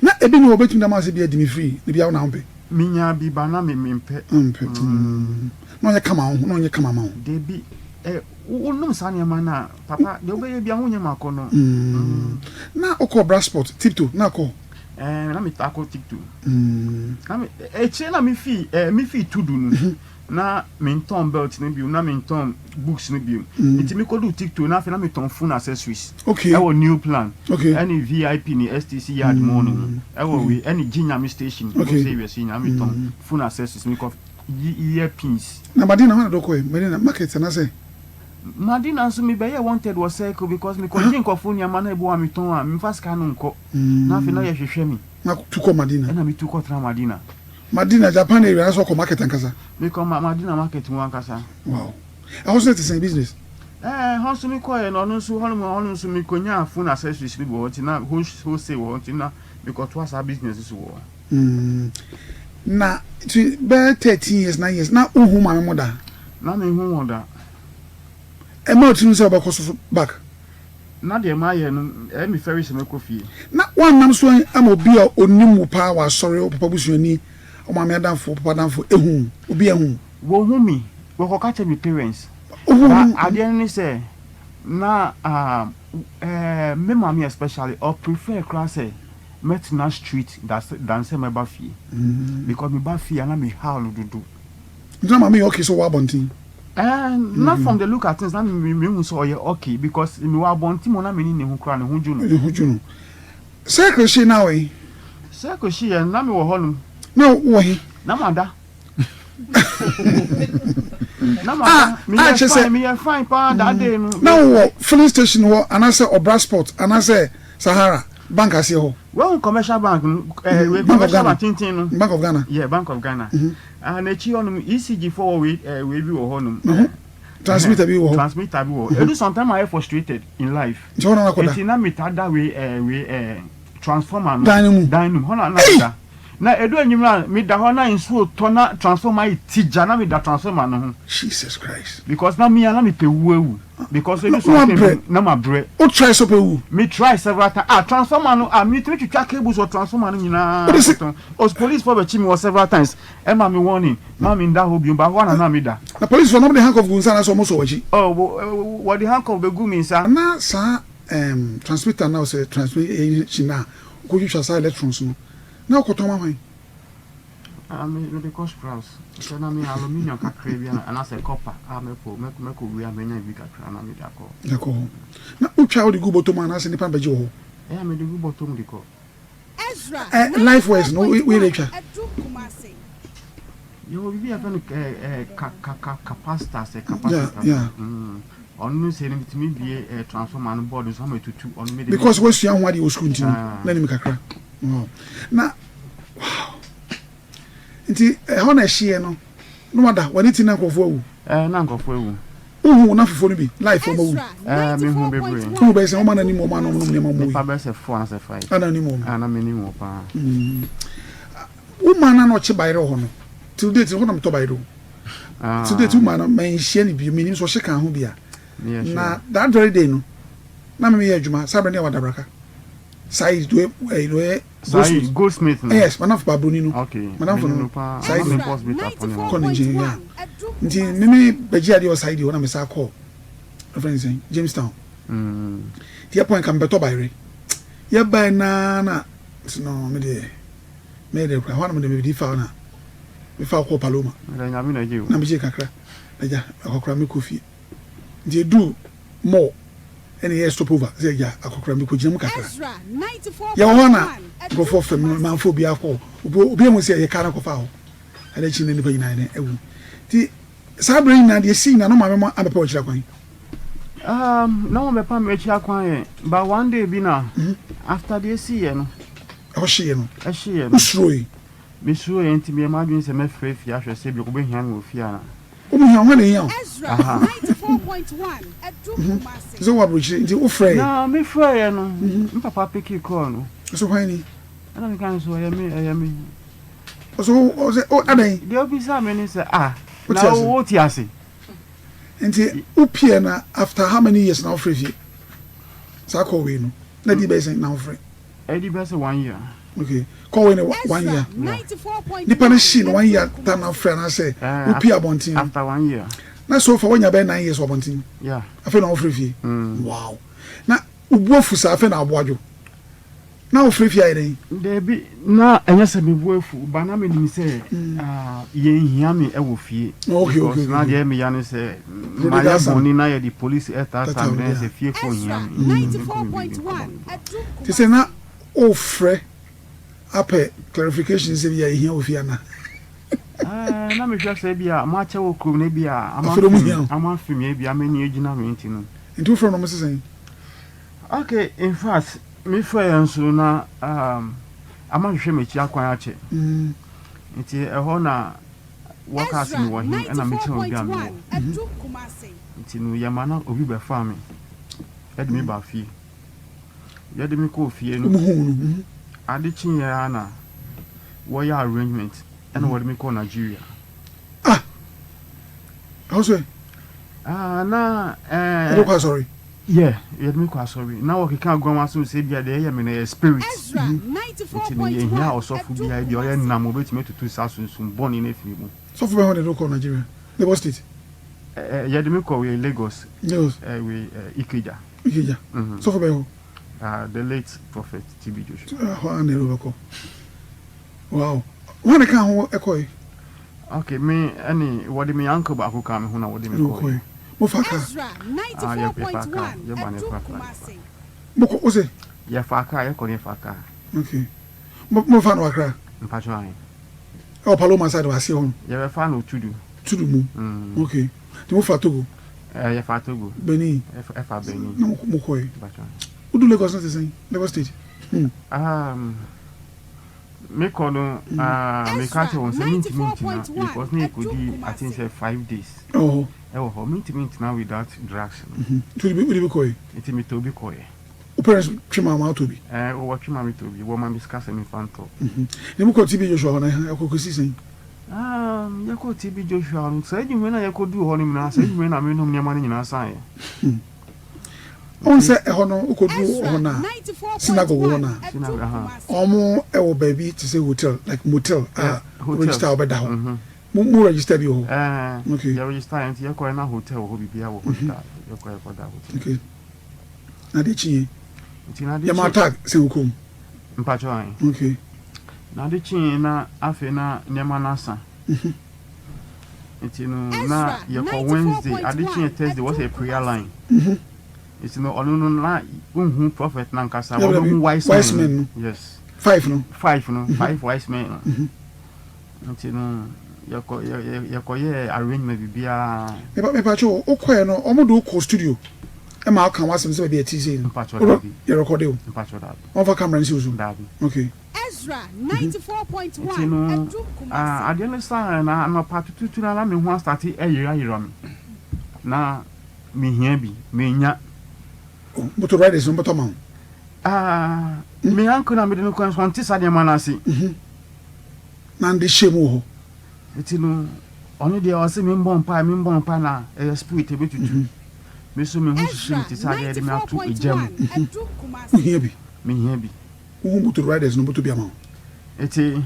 Na ebi ni hɔ obetumi de ama wo sɛ bia di me free na bia wo na wompɛ. Menyaa bi ba na me mempɛ. Wompɛ mm. Na ɔnyɛ kama wo ho na ɔnyɛ kama ma wo. Dabi eh, wonom saa nneɛma no a papa deɛ wobɛyɛ bia wonyɛ ma akɔnnɔ. Mm. Na wokɔɔ Brasport, Tiptoe, na kɔ? Eh, na metaa kɔ Tiptoe. Mm. Na me, akyire na mefii eh, mefii Tudu no. Na mentɔn belt no bio, na mentɔn books no bio. Nti mekɔduu Tiptoe no afei na metɔn phone accessories. Okay. Ɛwɔ New Plan. Okay. Ɛne VIP ne STC yard mu hɔ nom. Ɛwɔ wei, ɛne Gye Nyame station. Okay. Mo sɛ wiase nyinaa metɔn phone accessories. Mekɔ yi ear pins. Na Madina hɔ na de wokɔɛ? Madina market anaasɛ? Madina nso mebɛyɛɛ wanted wɔ circle because mekɔgye nkurɔfoɔ nneɛma na ebi wɔ hɔ a metɔn a memfa sika no nkɔ. Na afei na yɛhwehwɛ me. Na tu kɔ Madina? Ɛna metu kɔtena Madina. Madina, Japan area anaasɛ ɔkɔ market ankasa? Mekɔ ma Madina market mu ankasa. Wow. Ɛhɔ nso na ɛte sɛn business? Ɛɛ, ɛhɔ nso mekɔeɛ no, ɔno nso hɔnom hɔnom nso mekɔnyaa phone accessories no bi wɔ hɔ nti na wholesale wɔ hɔ nti na mekɔtoa saa business no so wɔ hɔ. Mm. Na nti bɛyɛ 13 years, 9 years, na wonhu maame mo da? Na menhu wɔn da. Ɛma wo tirim sɛ wobɛkɔ so so back? Na deɛ mayɛ no, ɛyɛ me fɛre sɛ mɛkɔ fie. Na woannam so ama obi a ɔnim wo paa wɔ asɔre, wo papa busuani, wo maame adamfo, wo papa adamfo ahu wo? Obi anhu wo? Wɔhu me, wɔkɔka kyerɛ me parents. Wohu But wo? adeɛ no ne sɛ, na ah, eh, me maame especially, ɔ prefer koraa sɛ mɛtena street than sɛ mɛba fie. Because meba fie a na mehaw no dodo. Nti na maame yɛ okay sɛ wowɔ abɔnten? Eh, na from the look at things, na me me hu sɛ ɔyɛ okay because me wɔ abɔnten mu na me ne ne ho koraa ne ho dwo no. Ne ho dwo no. Circle hye na wɔ he? Circle hye yɛ na me wɔ hɔ nom. Na wɔ he? Na ma da. Na ma da. Me yɛ fine, me yɛ fine paa that day no. Na wɔ filling station hɔ anaasɛ Ɔbra spot anaasɛ Sahara bank aseɛ hɔ? Wahu commercial bank no, eh, wei commercial bank tenten no. Bank of Ghana. Yeah, Bank of Ghana. Ah, n'akyi hɔ nom, ECG fo wɔ wei, eh, wei bi wɔ hɔ nom. Mhm. Transmitter bi wɔ hɔ. Transmitter bi wɔ hɔ. Edu sometime ayɛ frustrated in life. Nti hɔ na nakɔda. Nti na metaa da wei, eh, wei, eh, transformer no. Dan no mu. Dan no mu, hɔ na na meda. Na edu enyimmerɛ a, meda hɔ na nsuo tɔ na transformer ayɛ tigya na meda transformer no ho. Jesus Christ. Because na me ara na mepɛ wu awu. Because edu sometime bi na mabrɛ. Wo try sɛ wopɛ wu? Me try several times. Ah, transformer no, ah, metumi twitwa cables wɔ transformer no nyinaa. Wode se. Kɔtɔn. Os police fo bɛkye me wɔ several times. Ɛma me warning. Ma me nda hɔ bio. Ba hɔ na na meda. Na police fo no wɔde handcuff gu wo nsa anaasɛ wɔn sɔ w'akyi? Oh, wɔde handcuff bɛgu me nsa. Na saa um, transmitter na ɔsɛ transmit no a wokɔtwitwa saa electrons no na wokɔtɔn ma hwan? Ah, me mede kɔ Strauss. Sɛ na me aluminium kakra bi anaasɛ copper a mɛkɔ mɛkɔ wia mɛnya bi kakra na mede akɔ. De akɔ hɔ. Na wotwa wode gu bɔtɔ mu anaasɛ nnipa bɛgye wɔ hɔ? Ɛyɛ a mede gu bɔtɔ mu de kɔ. Ɛ life wise no woyɛ dɛ twa? Yɛwɔ biribi a yɛfrɛ no ɛɛ ka ka ka capacitor sɛ capacitor. Yeah, yeah. Ɔno no sɛ no metumi bie ɛɛ transformer no board nso ama etutu ɔno mede. Because wasua ho adeɛ wɔ sukuu nti no na nim kakra. Wow. Na wow. Nti ɛhɔ na ɛhyeɛ no na wada w'ani ti na nkurɔfoɔ awu. Ɛɛ na nkurɔfoɔ awu. Wohu wo nnamfofoɔ no bi life wɔn awu. Ɛɛ mehu bebree. Wohu bɛyɛ sɛ wɔn a na nim wɔn a na wɔnom nneɛma wɔn yi. Nipa bɛyɛ sɛ four anasɛ five. A na nim wɔn. A na menim wɔn paa. Wo maa no a na ɔkye bayerɛ wɔ hɔ no till date hɔ na metɔ bayerɛ o. Till date wo maa no manhyia no bio menim sɛ ɔhye ka ho bi a. Na that very day no na me meyɛ adwuma saa berɛ no yɛ wɔ Adabraka. Said do ɛ Said goldsmith no. Yes madamfo paa broni no. Okay. Madamfo no Said no. Kɔ ne nkyɛn yeah. Nti me me bɛgye adeɛ wɔ Said hɔ na me saa kɔɔ ɛfrɛ ne sɛn Jamestown. Nti yɛ pɔn ka mebɛtɔ bayerɛ. Yɛ bae naa na so no me deɛ mɛyɛ dɛ koraa hɔ na mede mede fa na mefa kɔɔ Paloma. Na megye kakra. Na gya akɔkora mekɔ fie. Nti eduu mall ɛna yɛyɛ stop over sɛ agya akɔkora mekɔgyina mu kakra. Yɛwɔ hɔ na nkurɔfoɔ frɛ me manfrɛ obiara kɔ hɔ. Obi ahu sɛ ɛyɛ car no kɔfaa hɔ. Ɛna akyi no nnipa nyinaa yɛ dɛn awu. Nti saa berɛ nyinaa deɛ ɛsii nyinaa na maame mo abɛpɛ w'akyiri akwan. Na wɔn bɛpa me akyi akwan yɛ but one day bi na after deɛ ɛsiiɛ no. Ɛhɔ hyeeɛ no. Ɛhyeeɛ no. Wosuroe. Mesuroeɛ nti meyɛɛ m'adwene sɛ mɛfrɛ fie ahwɛ sɛ ebia wɔbɛhia me wɔ fie anaa. Wɔn hia wo, hwan na ehia wo? Sɛ wɔ aburokyire nti wo frɛ yɛ. Na me frɛ yɛ no, me papa piki call no. Ɔsɛ hwan ni? Ɛna me ka no sɛ ɔyɛ me, ɛyɛ me. Ɔsɛ ɔsɛ o adan. Deɛ obisa me ne sɛ ah, na wo te ase. Nti wo pie na after how many years na wo frɛ fie? Saa call wei no, na di bɛyɛ sɛn na wo frɛ? Ɛdi bɛyɛ sɛ one year. Okay, kɔ wei ne one year. Nipa no hyi no one year time na wofrɛ anaasɛ wopie abɔnten. After one year. Na so far woanya bɛyɛ 9 years wɔ abɔnten. Yeah. Afei na wofrɛ fie. Wow. Na wo bo afu saa afei na abo adwo. Na wofrɛ fie ayɛ dɛn? Dabi, na ɛnyɛ sɛ me bo afu, ba na menim sɛ yɛnhia me wɔ fie. Okay, okay, Because na deɛ meya ne sɛ mayɛ bɔne na yɛde police ɛtaataa me na yɛ sɛ fiefoɔ hia me. Nti menkɔ me baabi nkɔbɔ me bra. Te sɛ na wofrɛ apɛ clarification sɛ bia ehia wɔ fie anaa? Ɛɛ, na mehwɛ sɛ ebia makyɛ wɔ kurom na ebia Afei de ɔmo hia wo. ama afe me ebia m'ani agyina me nti no. Nti wofrɛ no ɔmo se sɛn? Okay, in fact, mefrɛɛ nso no na um, ama hwehwɛ m'akyi akwan akyɛ. Nti ɛhɔ na wɔkaa sɛ mewɔ he ɛna mekyerɛ obi a mewɔ. Nti no yɛma na obi bɛfaa me ɛde me baa fie. Yɛde me kɔɔ fie no, ade kyeeɛ ara na wɔyɛ arrangement ɛna wɔde me kɔɔ Nigeria. Ah! Ɛhɔ so ɛ? Ah, na ɛɛ. Yɛde kɔ asɔre? Yeah, yɛde me kɔ asɔre. Na wɔkeka aguam asom sɛ ebia deɛ ɛyɛ me no ɛyɛ spirit. Nti no yɛhia ɔsɔfo bi a ebia ɔyɛ nam obetumi atutu saa sunsum bɔne no afiri mu. Sɔfo bɛn hɔ na yɛde wo kɔɔ Nigeria? Lagos State? Ɛɛ, yɛde me kɔɔ wei Lagos. Lagos? Ɛɛ wei Ikeja. Ikeja. Sɔfo bɛn hɔ? Ah, the late prophet TB Joshua. Hɔ ara na ɛde wobɛkɔ. Wow. Hwan na ɛka ho ɛkɔe? Okay, me ɛne wɔde me uncle baako kaa me ho na wɔde me kɔe. Mofa kaa? Ah, yɛ yɛfa kaa. Yɛba no yɛfa kaa. Mokɔ wo se? Yɛfa kaa, yɛkɔ no yɛfa kaa. Okay. Mo mofa no Accra? Mpakyɛw ahe. Ɛwɔ Paloma side wɔ aseɛ hɔ no? Yɛbɛfa no Tudu. Tudu mu? Mm. Okay. Nti mofa Togo? Eh, yɛfa Togo. Benin? Ɛfa Benin. Na mo kɔe? Mpakyɛw. Wodu Lagos no te sɛn? Lagos State? Hmm. Um, mekɔ no, uh, meka kyerɛ wɔn sɛ mentumi ntena because na yɛkɔdi I think sɛ 5 days. Ɛwɔ hɔ? Ɛwɔ hɔ. Mentumi ntena without drugs no. Nti wode bi kɔe? Nti metɔ bi kɔe. Wo parents twe maa ma wotɔ bi? Eh, wɔtwe maa metɔ bi. Wɔma me sika sɛ memfa ntɔ. Na mokɔ TB Joshua hɔ no, ɛkɔ kɔsi sɛn? Um, yɛkɔɔ TB Joshua no, saa adwuma no a yɛkɔduu hɔ no nyinaa, saa adwuma no na menom nneɛma no nyinaa saeɛ. Wohu sɛ ɛhɔ no, wokɔduru hɔ no a, synagogue hɔ no a, wɔn wɔ baabi te sɛ hotel, like motel a register a wobɛda hɔ. Mo mo register bi wɔ hɔ? Okay. Yɛ register yɛn nti yɛkɔɛ na hotel wɔ hɔ, biribiara wɔ hɔ deda, yɛkɔ yɛkɔda hotel. Okay. Na ade kyeeɛ? Nti na ade kye. Yɛma tag sɛ wɔ kurom? Mpakyɛw ahe. Okay. Na ade kyeeɛ na afei na nneɛma no asa. Nti no na yɛkɔ Wednesday, ade kyeeɛ Thursday wɔsɛ yɛ prayer line. Nti no ɔno no na wonhu prophet no ankasa, wɔbɛhu wise men no. Yes. Five no. Five no, five wise men no. Nti no. Yɛkɔ yɛ yɛ yɛkɔyɛɛ arrangement biribiara. Mepa mepakyɛ o, wokɔɛ no ɔmo de wo kɔɔ studio ma woka w'asɛm sɛ baabi a ɛte sei no? Mpakyɛ Wo daabi. yɛ recorde o? Mpakyɛ daabi. Wɔmfa camera nsi wo so? Daabi. Okay. Nti no ah adeɛ no saeɛ na anɔpa tutuutu no ara na me ho astate ɛyerayera me. Na mehia bi, mennya. Oh, motor riders no bɛtɔ ama wo? Ah, me uncle na mede no kɔɛ nso ɔnte saa nneɛma no ase. Na nde hyɛ mu wɔ hɔ. Nti no, ɔno deɛ ɔse me mbɔ mpae, me mbɔ mpae na ɛyɛ spirit ɛbɛtutu. Me nso me ho hyehye me te sɛ adeɛ yɛde me ato egya mu. Wohia bi? Mehia bi. Wohu motor riders no bɛtɔ bi ama wo? Nti,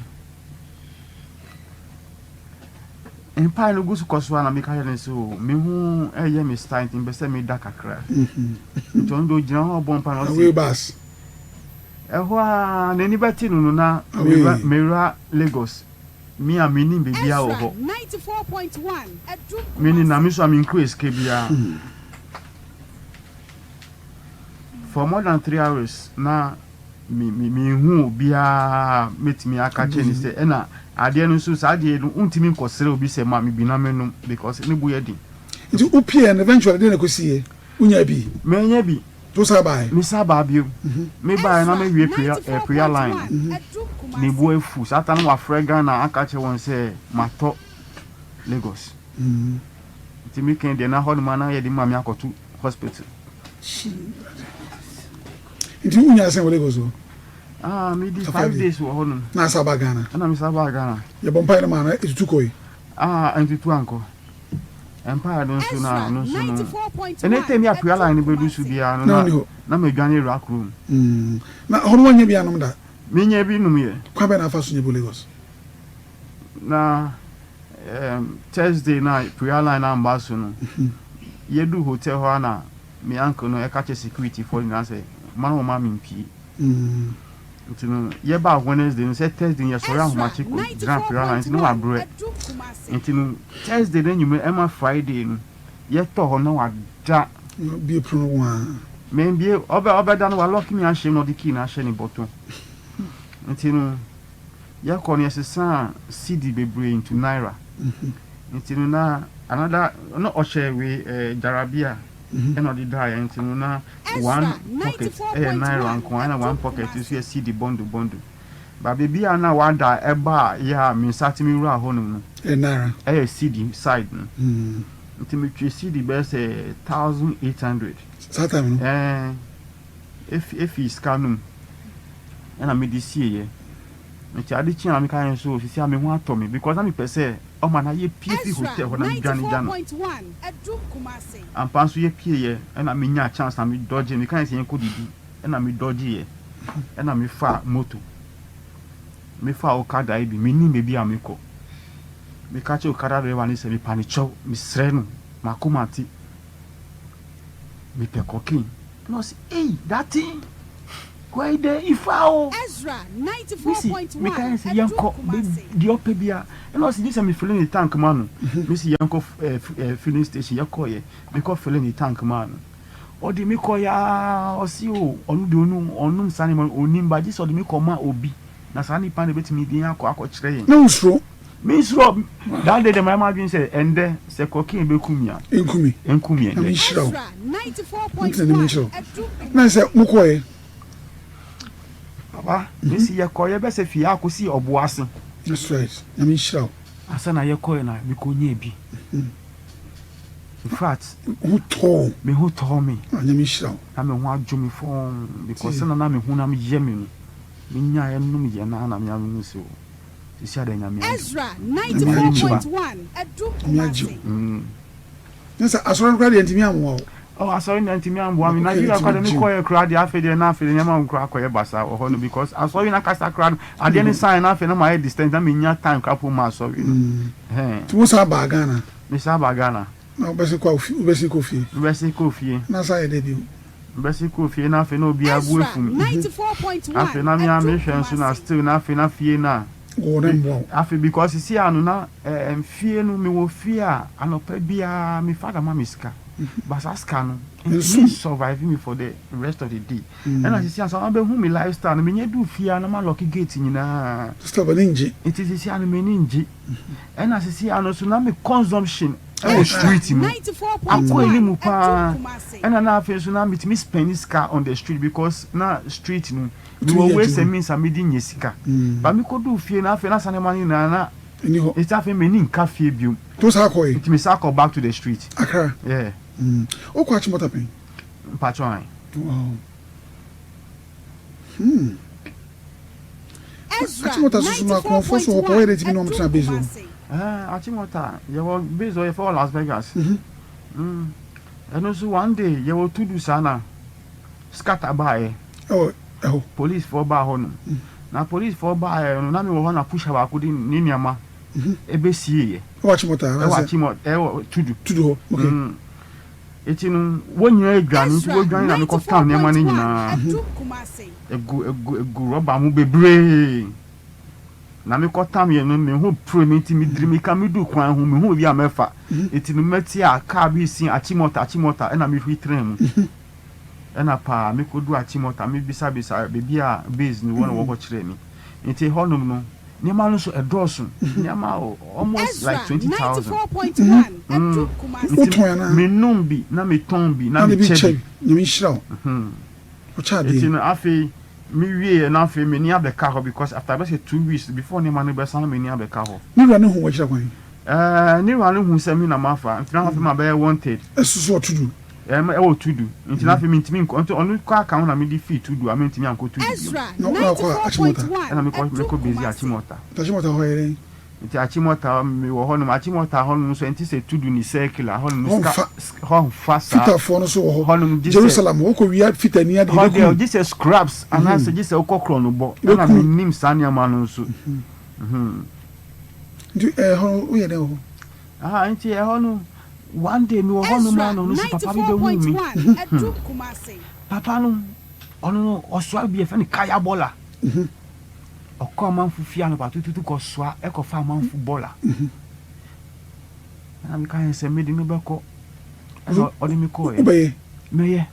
mpae no gu so kɔ so a na meka kyerɛ no sɛ o, me ho ɛyɛ me style nti mepɛ sɛ meda kakra. Nti ɔno deɛ ɔgyina hɔ ɔbɔ mpae na ɔse. Away bus. Ɛhɔ ara n'ani bɛte no no na mewura Lagos. Me a mennim baabiara wɔ hɔ. Me nenam, me nso a menkura sika biara. For more than 3 hours na me me menhu obiara a mɛtumi aka kyerɛ no sɛ ɛna adeɛ no nso saa adeɛ no wontumi nkɔsrɛ obi sɛ ma me bi na menom because ne bo yɛ den. Nti wopie no eventually deɛ na ɛkɔsiiɛ? Wonyaa bi? Manya bi. Nti wosan baeɛ? Mesan baa bio. Mebaeɛ na mawie prayer eh, prayer line no. Ne bo afu. Saa ta no wafrɛ Ghana aka akyerɛ wɔn sɛ matɔ Lagos. Nti me kan deɛ na hɔ nom a na yɛde me maame akɔto hospital. Nti wonyaa sɛn wɔ Lagos hɔ? Ah, medi 5 days wɔ hɔ nom. Na asa ba Ghana? Ɛna mesan baa Ghana. Yɛbɔ mpaeɛ no maa no ɛtutu kɔe? Ah, ɛntutu ankɔ. Mpaeɛ no nso na ɛno nso no anytime bi a prayer line no bɛdu so biara no na na madwane awura kurom. Na hɔ no woannya bi anom da? Menya bi nom yɛ. Kwan bɛn na afa so nya bi wɔ Lagos? Na um, Thursday na prayer line amba so no, yɛdu hotel hɔ a na me uncle no ɛka kyerɛ security foɔ nyinaa sɛ ma no wɔma me mpie. Nti no yɛbaa Wednesday no sɛ Thursday no yɛsɔre ahomakye kɔ gyina prayer line nti na wabrɛ. Nti no Thursday no anwummerɛ ɛma Friday no yɛtɔ hɔ na wada. Bie pono no waa. Membie ɔbɛ ɔbɛda no walɔke me ahyɛ mu na ɔde key no ahyɛ ne bɔtɔ. Nti no yɛkɔ no yɛsesaa cedi bebree into naira. Nti no na another na ɔhyɛ wei ɛɛ jarabia ɛna ɔde daeɛ nti no na one pocket ɛyɛ naira nko ara ɛna one pocket nso yɛ cedi bɔndo bɔndo. Ba baabi a na wada ɛba a yɛ a me nsa tumi wura hɔnom no Ɛyɛ naira. ɛyɛ cedi side no. Nti metwe cedi bɛyɛ sɛ 1800. Saa time no? Ɛɛ efi efi sika no mu ɛna mede sieeɛ. Nti ade kye a meka yɛn so sisi a me ho atɔ me because na mepɛ sɛ ɔma na yɛpie fi hotel hɔ na medwane gya no. Ampa nso yɛpieeɛ ɛna menya chance na medɔgye meka yɛn sɛ yɛnkɔ didi ɛna medɔgyeeɛ ɛna mefa moto mefa okada yi bi menim baabi a mekɔ. Meka kyerɛ okada driver no sɛ mepa ne kyɛw mesrɛ no makoma ate mepɛ cocaine ɛna ɔse ei that thing why there ifa o mesi meka yɛn sɛ yɛnkɔ deɛ ɔpɛ bia ɛna ɔse gye sɛ me fill ne tank ma no mesi yɛnkɔ filling station yɛkɔyɛ mekɔ fill ne tank ma no ɔde me kɔ yaa ɔse o ɔno deɛ ɔno ɔnom saa nneɛma no ɔnim ba gye sɛ ɔde me kɔ ma obi na saa nipa no bɛtumi de yɛn akɔ akɔkyerɛ yɛn Na wosuro? mensuro that day deɛ mayɛ m'adwene sɛ ɛndɛ sɛ cocaine bɛkum me a Ɛnku me. ɛnku me Na ɛndɛ menhyira wo. Nti na menhyira wo. Na sɛ mokɔɛ? Papa, mesi yɛkɔeɛ bɛsɛ fie akɔsi ɔbo ase. That's right. Nyame nhyira wo. Ansa na yɛkɔeɛ na mekɔnyaa bi. In fact, Ho tɔɔ. me ho tɔɔ me. Ah, Nyame nhyira wo. Na me ho adwo me fɔmm because sɛnea na me honam yɛ me no, menyaeɛ nom yɛ no ara na me ara mehu sɛ o, seesei ada Nyame adom. Nyame agye wo. Nyame agye wo. Ne sɛ asɔre no koraa deɛ ntumi ammoa wo. Oh, asɔre no ntumi amboa me. Nigeria koraa deɛ mekɔɛ koraa deɛ afei deɛ na afei deɛ nneɛma koraa akɔyɛ basaa wɔ hɔ no because asɔre no ankasa koraa no adeɛ no san na afei na mayɛ distant na menya time koraa po ma asɔre no. Ɛhɛn. Nti wo san baa Ghana? Me san baa Ghana. Na wobɛsen kɔ wobɛsen kɔ fie? Mebɛsen kɔ fie. Na san yɛ dɛ bio? Mebɛsen kɔ fie na afei na obiara bo afu me. Afei na me ara mehwɛ nso na still na afei na fie no a. Wɔwɔ no mmoa wo. Afei because sisi ano na ɛɛ fie no mewɔ fie a anɔpa biara me father ma me sika. But saa sika no ntumi nsurvive me for the rest of the day. Ɛna sisi ansa wabɛhu me lifestyle no, menya duu fie a na ma lock gate nyinaa. Sister w'ani ngye. Nti sisi ano m'ani ngye. Ɛna sisi ano nso na me consumption ɛwɔ street mu akɔ anim paa. Ɛna na afei nso na metumi spend sika on the street because na street no mewɔ ways and means a mede nya sika. But mekɔduu fie no afei na saa nneɛma no nyinaa na Ɛni hɔ. Nti afei m'ani nka fie biom. Nti wo san kɔe? Nti me san kɔ back to the street. Accra? Yeah. Wokɔ Achimota pɛn? Mpakyɛw ae. Wow. Hmm. Achimota soso no akorɔmfoɔ so hɔ paa, wɔyɛ dɛ tumi ne wɔn tena base hɔ? Eh, Achimota, yɛwɔ base hɔ, yɛfrɛ hɔ Las Vegas. Mm. Ɛno nso one day yɛwɔ Tudu saa na scatter baeɛ. Ɛwɔ ɛhɔ. Police foɔ baa hɔ nom. Na police foɔ baeɛ no, na mewɔ hɔ na pusher baako de ne nneɛma ɛbɛsieeɛ. Ɛwɔ Achimota anaasɛ? Ɛwɔ Achimota, ɛwɔ Tudu. Tudu hɔ, okay. Mm. Eti no, wɔn nyinaa dwane, nti wɔdwane na mekɔtam nneɛma no nyinaa. Egu egu egu rɔba mu bebree. Na mekɔtam yɛ no, me ho pere me nti mediri mmirika meduu kwan ho, mehu baabi a mɛfa. Eti no mɛte a kaa bi resi Achimota Achimota ɛna mehuri traa mu. Ɛna paa mekɔduu Achimota, mebisabisa baabi a base no wɔ na wɔkɔkyerɛɛ me. Nti hɔnom no, nneɛma no nso ɛdɔɔso, nneɛma almost like 20,000. Mm, nti Wotɔn anaa? menom bi na metɔn bi na Na de bi mekyɛ kyɛ bi. bi. Nyame nhyira wo. Ɔkyɛ Nti adeɛ. no afei me wieɛ no afei m'ani abɛka hɔ because after bɛsɛ 2 weeks before nneɛma no bɛsa no m'ani abɛka hɔ. Ne wura no hu w'akyira kwan? Ɛɛ ne wura no hu sɛ me na mafa nti na afei mabɛyɛ wanted. Ɛso so ɔto du? Ɛɛ ɛwɔ Tudu nti na afei mentumi nkɔ nti ɔno koraa ka ho na mede fii Tudu a mentumi ankɔ Tudu bio. Na wakɔ Achimota? Ɛna mekɔ mekɔ base Achimota. Nti Achimota hɔ yɛ dɛn? Nti Achimota mewɔ hɔnom Achimota hɔnom nso ɛnte sɛ Tudu ne Circular hɔnom Hɔ sika nfa. hɔ nfa saa. Fitafoɔ no nso wɔ hɔ. Hɔnom gye sɛ Jerusalem wokɔ wia fitani adeɛ hɔ yɛbɛku deɛ wo. gye sɛ scraps anaasɛ gye sɛ wokɔ korɔnobɔ ɛna Yɛbɛku wo. mennim saa nneɛma no nso. Nti ɛhɔ no woyɛ dɛn wɔ hɔ? Aha nti ɛhɔ no one day mewɔ hɔ nom a na ɔno nso papa bi bɛhuu me. Hmm. Papa no ɔno no ɔsoa bi yɛfrɛ no kaya bɔla. Ɔkɔ amanfo fie anɔpa tututu kɔsoa ɛkɔfa amanfo bɔla. Ɛna meka yɛn sɛ mede no bɛkɔ. Ɛna ɔde me kɔɔɛ. Wobɛyɛ? Mɛyɛ.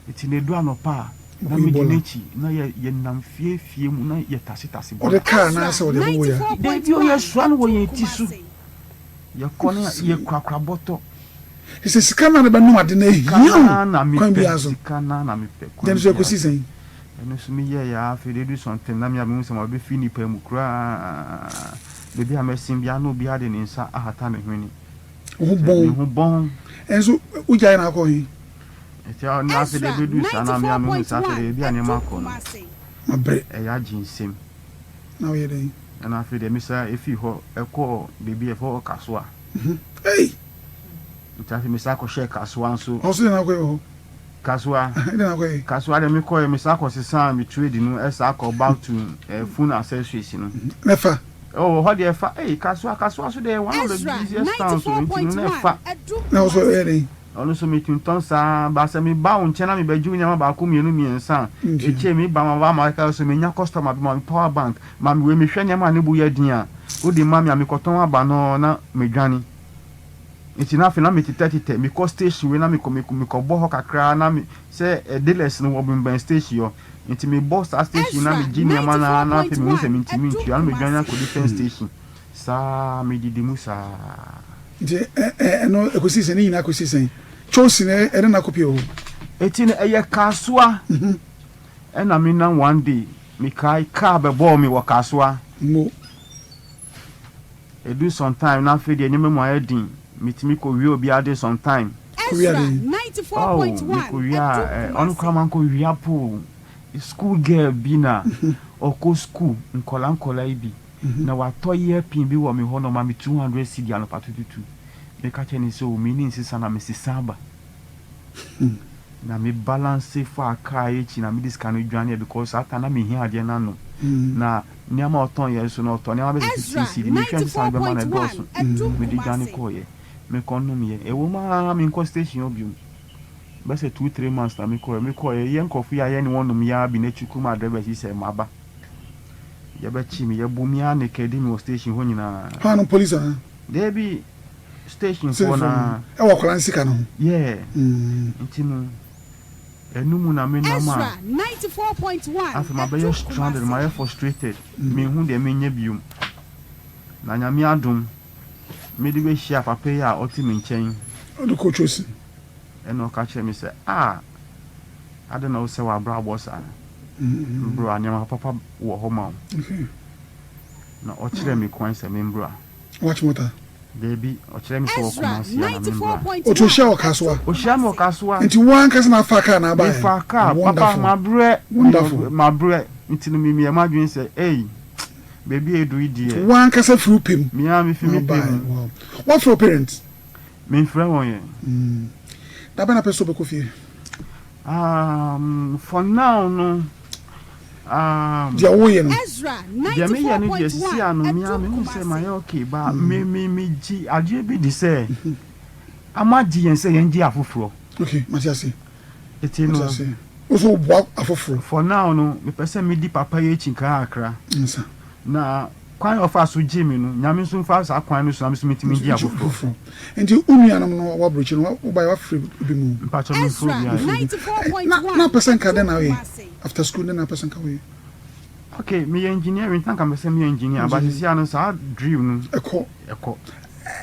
Nti na edu anɔpa a na Wokɔyi medi bɔla. n'akyi na yɛ yɛnam fie fie mu na yɛtasetase Ɔde bɔla. kaa anaasɛ ɔde abobo ya? Dabi o yɛsoa no wɔ yɛn ti so. Yɛkɔ na yɛkurakura bɔtɔ. Sɛ sika no a na bɛnom ade no Sika ahia no wo ara na kwan mepɛ, biara so. sika no ara na mepɛ Dɛn kwan nso biara ɛkɔsi so. sɛn? Ɛno nso meyɛeɛ ara afei deɛ ɛdu sometime na me a mehu sɛ mabɛfiri nnipa mu koraa. Baabi a mɛsen biara na obiara de ne nsa ahata me hwene. Wo ho Sɛ me bɔn. ho bɔn. Ɛnso wogyae na akɔ he? Nti na afei deɛ ɛbɛduru saa na me a mehu sɛ afei deɛ baabi a nneɛma akɔ no, Mabrɛ. ɛyɛ agye nsam. Na woyɛ dɛn? Ɛna afei deɛ mesan fii hɔ kɔɔ baabi a yɛfrɛ hɔ Kasoa. Ei! Nti afei mesan kɔhyɛɛ Kasoa nso. Hɔ nso deɛ na wokɔyɛ wɔ hɔ? Kasoa. Ɛhɛn, deɛ na wokɔyɛ? Kasoa deɛ mekɔeɛ, mesan kɔsesaa me trade no san kɔɔ back to eh, phone accessories no. Na ɛfa? Oh, hɔ deɛ ɛfa. Ei, Kasoa, Kasoa nso deɛ one of the busiest towns o, nti no na ɛfa. Na wo nso ɛyɛ dɛn? Ɔno nso metontɔn saa ara, but sɛ meba wo nkyɛn na mebɛgye wo nneɛma baako mmienu mmiɛnsa a, ɛkyɛ meba ma ba ma sɛ menya customer bi ma me power bank, ma me wei, mehwɛ nneɛma a ne bo yɛ den a, wode ma me a mekɔtɔn aba no na medwane. Nti na afei na metetɛtetɛ, mekɔ station wei na mekɔ mekɔbɔ hɔ kakra na me sɛ dealers no wɔbembɛn station hɔ, nti mebɔ saa station na megye nneɛma no ara na afei mehu sɛ mentumi ntua na medwane akɔ different station. Saa, medidi mu saa. Nti ɛno ɛkɔsii sɛn? Ne nyinaa kɔsii sɛn? Chosen ɛne no akɔpie wɔ hɔ. Eti no ɛyɛ Kasoa ɛna me nam one day mekae car bɛbɔɔ me wɔ Kasoa. Mo. Ɛdu some time na afei deɛ nneɛma mu ayɛ den metumi kɔ wia obi ade some time. Kɔ wia dɛn? Oh mekɔ wia ɛ ɔno koraa mankɔ wia po school girl bi na ɔkɔ school nkɔla nkɔla yi bi. Na watɔ earpin bi wɔ me hɔ na ɔma me 200 cedi anɔpa tututu. Meka kyerɛɛ no sɛ oh menni nsesa na mesesa aba. Na me balance faa car yi akyi na mede sika no dwaneɛ because saa time na mehia adeɛ no anom. Na nneɛma a ɔtɔn yɛ nso no ɔtɔ nneɛma bɛyɛ sɛ 15 cedi. Mehwɛ nsesa no bɛma no ɛdɔɔso. Mede dwane kɔeɛ. Mekɔnomyɛ. Ɛwom ara menkɔ station hɔ bio. Bɛsɛ 2, 3 months na mekɔeɛ. Mekɔeɛ yɛ nkurɔfo yi a yɛne wɔn nom yɛ ara bi n'akyi kurom a drivers yi sɛ maba. Yɛbɛkye me, yɛbu me ara naked me wɔ station hɔ nyinaa. Hwan no, police anaa? Dabi, Station foɔ no ara. Ɛwɔ akwadaa no sika no ho. Yeah. Nti no, ɛno mu na me nam a, afei mabɛyɛ stranded, mayɛ frustrated, menhu deɛ menyɛ biom. Na Nyame adom, mede bɛhyia papa yi a ɔte me nkyɛn. Ɔde kɔ Chosin. Ɛna ɔka kyerɛɛ me sɛ, Ah, adɛn na wosɛe w'abrabɔ saa? Bra, nneɛma papa wɔ hɔ ma wo. Na ɔkyerɛɛ me kwan sɛ membra. Watch mota. Dabi, ɔkyerɛɛ me sɛ ɔwɔ Kumasi a na membra. Ɔti ohyia wɔ Kasoa? Ohyia me wɔ Kasoa. Nti wo ankasa na afa car na abaeɛ? Mefaa car, papa mabrɛ, Wonderful. mabrɛ, nti no memeyɛ m'adwene sɛ ei, baabi a aduru yi deɛ. Nti wo ankasa firi wo pɛ mu Me ara mefi na me pɛ wobaeɛ, mu. wow. Woafrɛ wo parents? Memfrɛ wɔn ɛ. Da bɛn na pɛ sɛ wobɛkɔ fie? Um, for now no, um. Deɛ woyɛ no. Deɛ meyɛ no deɛ sisi ano me ara mehu sɛ mayɛ okay ba me me megye adeɛ bi di sɛ ama gye yɛn sɛ yɛn gye afoforɔ. Okay, mate ase. Eti no. Mate ase. Wo so woboa afoforɔ. For now no, mepɛ sɛ medi papa yi akyi kakra. Nsa. Na kwan a ɔfaa so gyee me no, Nyame nso mfa saa kwan no so na me nso mentumi ngye afoforɔ. Nti wo nuanom no wɔ abrokyi no, wobaeɛ woafrɛ bi mu? Mpakyɛ memfrɛ obiara ɛ. Na na wopɛ sɛ nka dɛn na woyɛ? After school dɛn na wopɛ sɛ nka woyɛ? Okay, meyɛ engineering, nti na nka mepɛ sɛ meyɛ engineer, but seesei ara no saa dream no Ɛkɔ. ɛkɔ.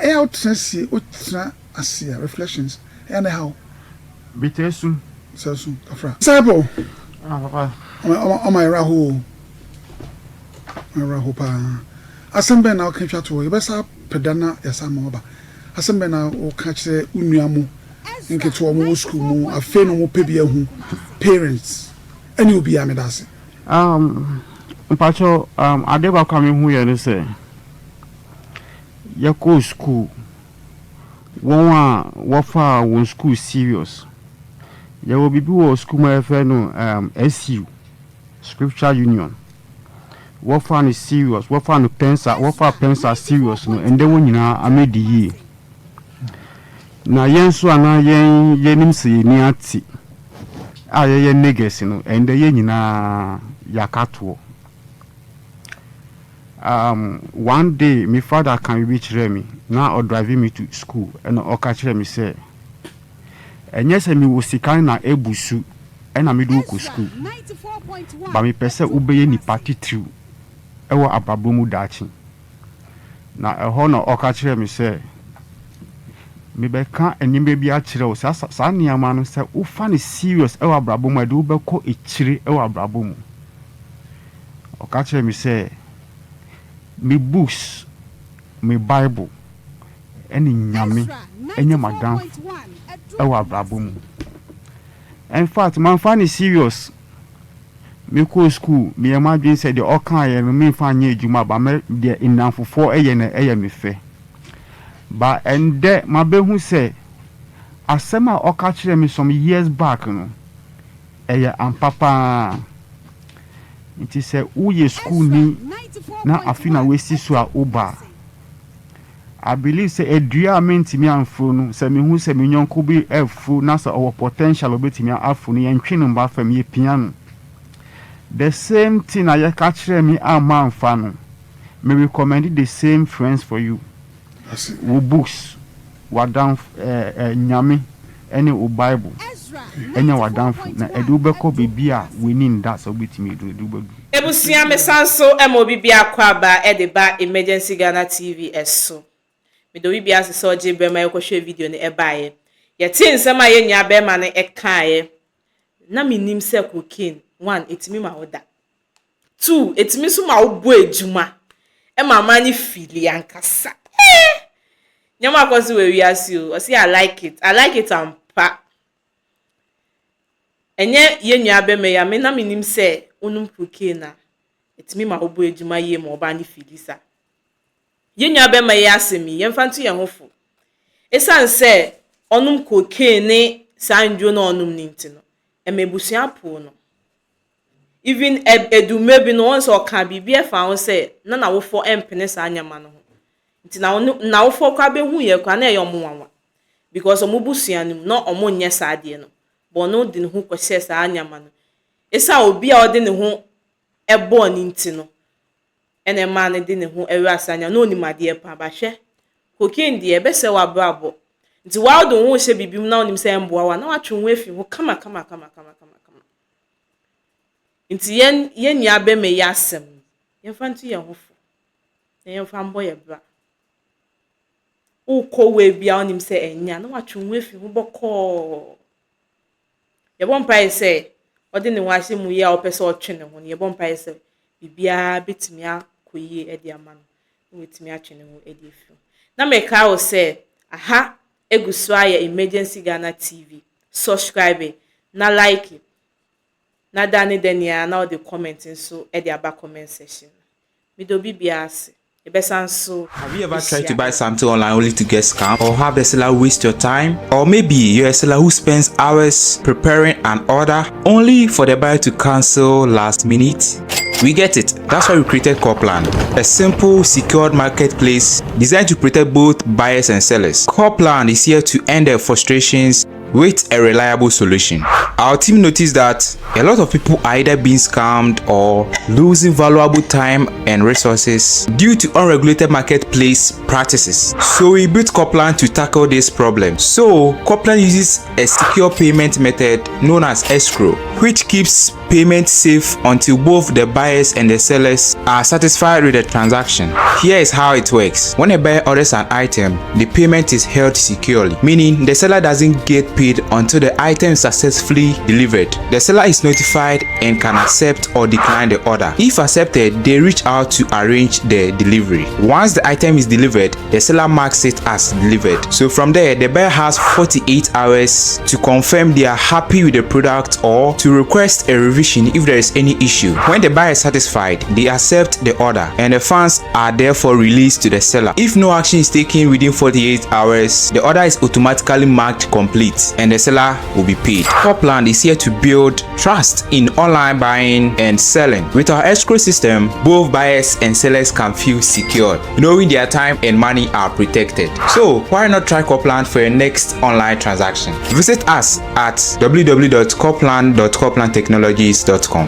Ɛyɛ a wotena sie, wotena ase a, reflections, ɛyɛ a na ɛha wo? Metaa su. Saa su, kafra. Disciple! Ah, papa. Ɔma yɛwerɛ ahow o. Ɔma yɛwerɛ ahow paa. Asɛm bɛn na woka twa toɔ? Yɛbɛsa apɛ da na yɛasa ama woaba. Asɛm bɛn na woka kyerɛ wo nua mo nketewa wɔn wɔ sukuu mu afei na wɔpɛ bi ahu parents ɛne obiara meda ase. Um, mpakyɛw, um, adeɛ baako a mehu yɛ ne sɛ, yɛkɔɔ sukuu, wɔn a wɔfaa wɔn sukuu serious. Yɛwɔ biribi wɔ sukuu mu a yɛfrɛ no um, SU. Scripture Union, wɔfaa no serious, wɔfaa no pɛnsa, wɔfaa pɛnsa serious no, ɛndɛ wɔn nyinaa amedi yie. Na yɛn nso a na yɛn yɛnim sɛ yɛn ani ate a yɛyɛ niggas no, ɛndɛ yɛn nyinaa yɛaka toɔ. Um, one day me father ka biribi kyerɛɛ me, na ɔdrive me to school, ɛna ɔka kyerɛɛ me sɛ, Ɛnyɛ sɛ mewɔ sika na abu su na mede wo kɔ sukuu, but mepɛ sɛ wobɛyɛ nipa titiriw wɔ abrabɔ mu daakye. Na ɛhɔ na ɔka kyerɛɛ me sɛ, mebɛka nneɛma bi akyerɛ wo, saa saa nneɛma no sɛ wofa no serious wɔ abrabɔ mu a, ɛde wo bɛkɔ akyire wɔ abrabɔ mu. Ɔka kyerɛɛ me sɛ, me books, me Bible, ne Nyame nyɛ m'adamfo wɔ abrabɔ mu. Infact manfa no serious, mekɔɔ school meyɛɛ m'adwene sɛ deɛ ɔkaeɛ no memfa nyɛ adwuma but mɛ deɛ nnamfofoɔ yɛ no ɛyɛ me fɛ. But ɛndɛ mabɛhu sɛ asɛm a ɔka kyerɛɛ me some years back no ɛyɛ ampa paa. Nti sɛ woyɛ sukuuni na afe na woasi so a woba a, I believe sɛ dua a mentumi amforo no, sɛ mehu sɛ me yɔnko bi reforo na sɛ ɔwɔ potential a obetumi aforo no, yɛntwe no mma fam, yɛpia no. The same thing a yɛka kyerɛɛ me a mamfa no, me recommend the same friends for you. Wo books, w'adamfo, eh, eh, Nyame ne wo Bible nyɛ w'adamfo na ɛde wo bɛkɔ baabi a w'ani nda sɛ wobɛtumi aduru, ɛde wo bɛduru. Abusua me san so ma obi biako aba de ba Emergency Ghana TV so. Meda obi biara ase sɛ ɔgyee berɛ ma yɛkɔhwɛɛ video no baeɛ. Yɛtee nsɛm a yɛn nua barima no kaeɛ. Na mennim sɛ cocaine, one, ɛtumi ma wo da. Two, ɛtumi nso ma wobɔ adwuma ma aman no feeli ankasa. Eh! Nneɛma akɔ so wɔ wiase o. Ɔse I like it. I like it ampa. Ɛnyɛ yɛn nua bɛma yi a me na menim sɛ wonom cocaine a ɛtumi ma wobɔ adwuma yie ma ɔbaa no feeli saa. Yɛn nua bɛma yi asɛm yi, yɛmfa nto yɛn ho fo. Ɛsiane sɛ ɔnom cocaine ne saa nnuro no a ɔnom no nti no, ɛma abusua poo no. Even ɛdu mmerɛ bi no, wɔn sɛ ɔkaa biribi ɛfa ho sɛ na n'awofoɔ ɛmpene saa nneɛma no ho. Nti na n'awofoɔ koraa bɛhuiɛ koraa na ɛyɛ wɔn nwanwa. Because wɔn busua no mu, na wɔn nyɛ saa adeɛ no. But ɔno de ne ho kɔhyɛɛ saa nneɛma no. Ɛsiane obi a ɔde ne ho ɛbɔɔ no nti no, ɛna ɛmaa no de ne ho ɛwura saa nneɛma no. Na ɔnim adeɛ paa, but hwɛ. Cocaine deɛ, ɛbɛsɛe w'abrabɔ. Nti woa wode wo ho rehyɛ biribi mu na wonim sɛ ɛmboa wo a, na woatwe wo ho afi ho kama kama kama kama kama kama. Nti yɛn yɛn nua bɛma yi asɛm no, yɛmfa nto yɛn ho fo na yɛmfa mbɔ yɛn bra. Wokɔ way bi a wonim sɛ ɛnyɛ a, na woatwe wo ho afi ho bɔkɔɔ. Yɛbɔ mpaeɛ sɛ ɔde ne ho ahyɛ mu yie a ɔpɛ sɛ ɔtwe ne ho no, yɛbɔ mpaeɛ sɛ biribiara bɛtumi akɔ yie de ama no na watumi atwe ne ho de afiri ho. Na mekae wo sɛ aha egu so ayɛ Emergency Ghana TV. Subscribe na like na da ne da nyinaa na wode comment nso de aba comment section no. Meda obi biara ase. Yɛbɛsan so Have you ever tried to ahyia buy ɛwɔ. something online only to get scammed or have the seller waste your time? Or maybe you're a seller who spends hours preparing an order only for the buyer to cancel last minute? We get it. That's why we created Corplan, a simple, secured marketplace designed to protect both buyers and sellers. Corplan is here to end their frustrations with a reliable solution. Our team noticed that a lot of people are either being scammed or losing valuable time and resources due to unregulated marketplace practices. So we built Corplan to tackle this problem. So Corplan uses a secure payment method known as escrow, which keeps payment safe until both the buyers and the sellers are satisfied with the transaction. Here is how it works. When a buyer orders an item, the payment is held securely, meaning the seller doesn't get paid until the item is successfully delivered. The seller is notified and can accept or decline the order. If accepted, they reach out to arrange the delivery. Once the item is delivered, the seller marks it as delivered. So from there, the buyer has 48 hours to confirm they are happy with the product or to request a revision if there is any issue. When the buyer is satisfied, they accept the order and the funds are therefore released to the seller. If no action is taken within 48 hours, the order is automatically marked complete and the seller will be paid. Corplan is here to build trust in online buying and selling. With our escrow system, both buyers and sellers can feel secure, knowing their time and money are protected. So why not try Corplan for your next online transaction? Visit us at www.corplan.corplantechnologies.com.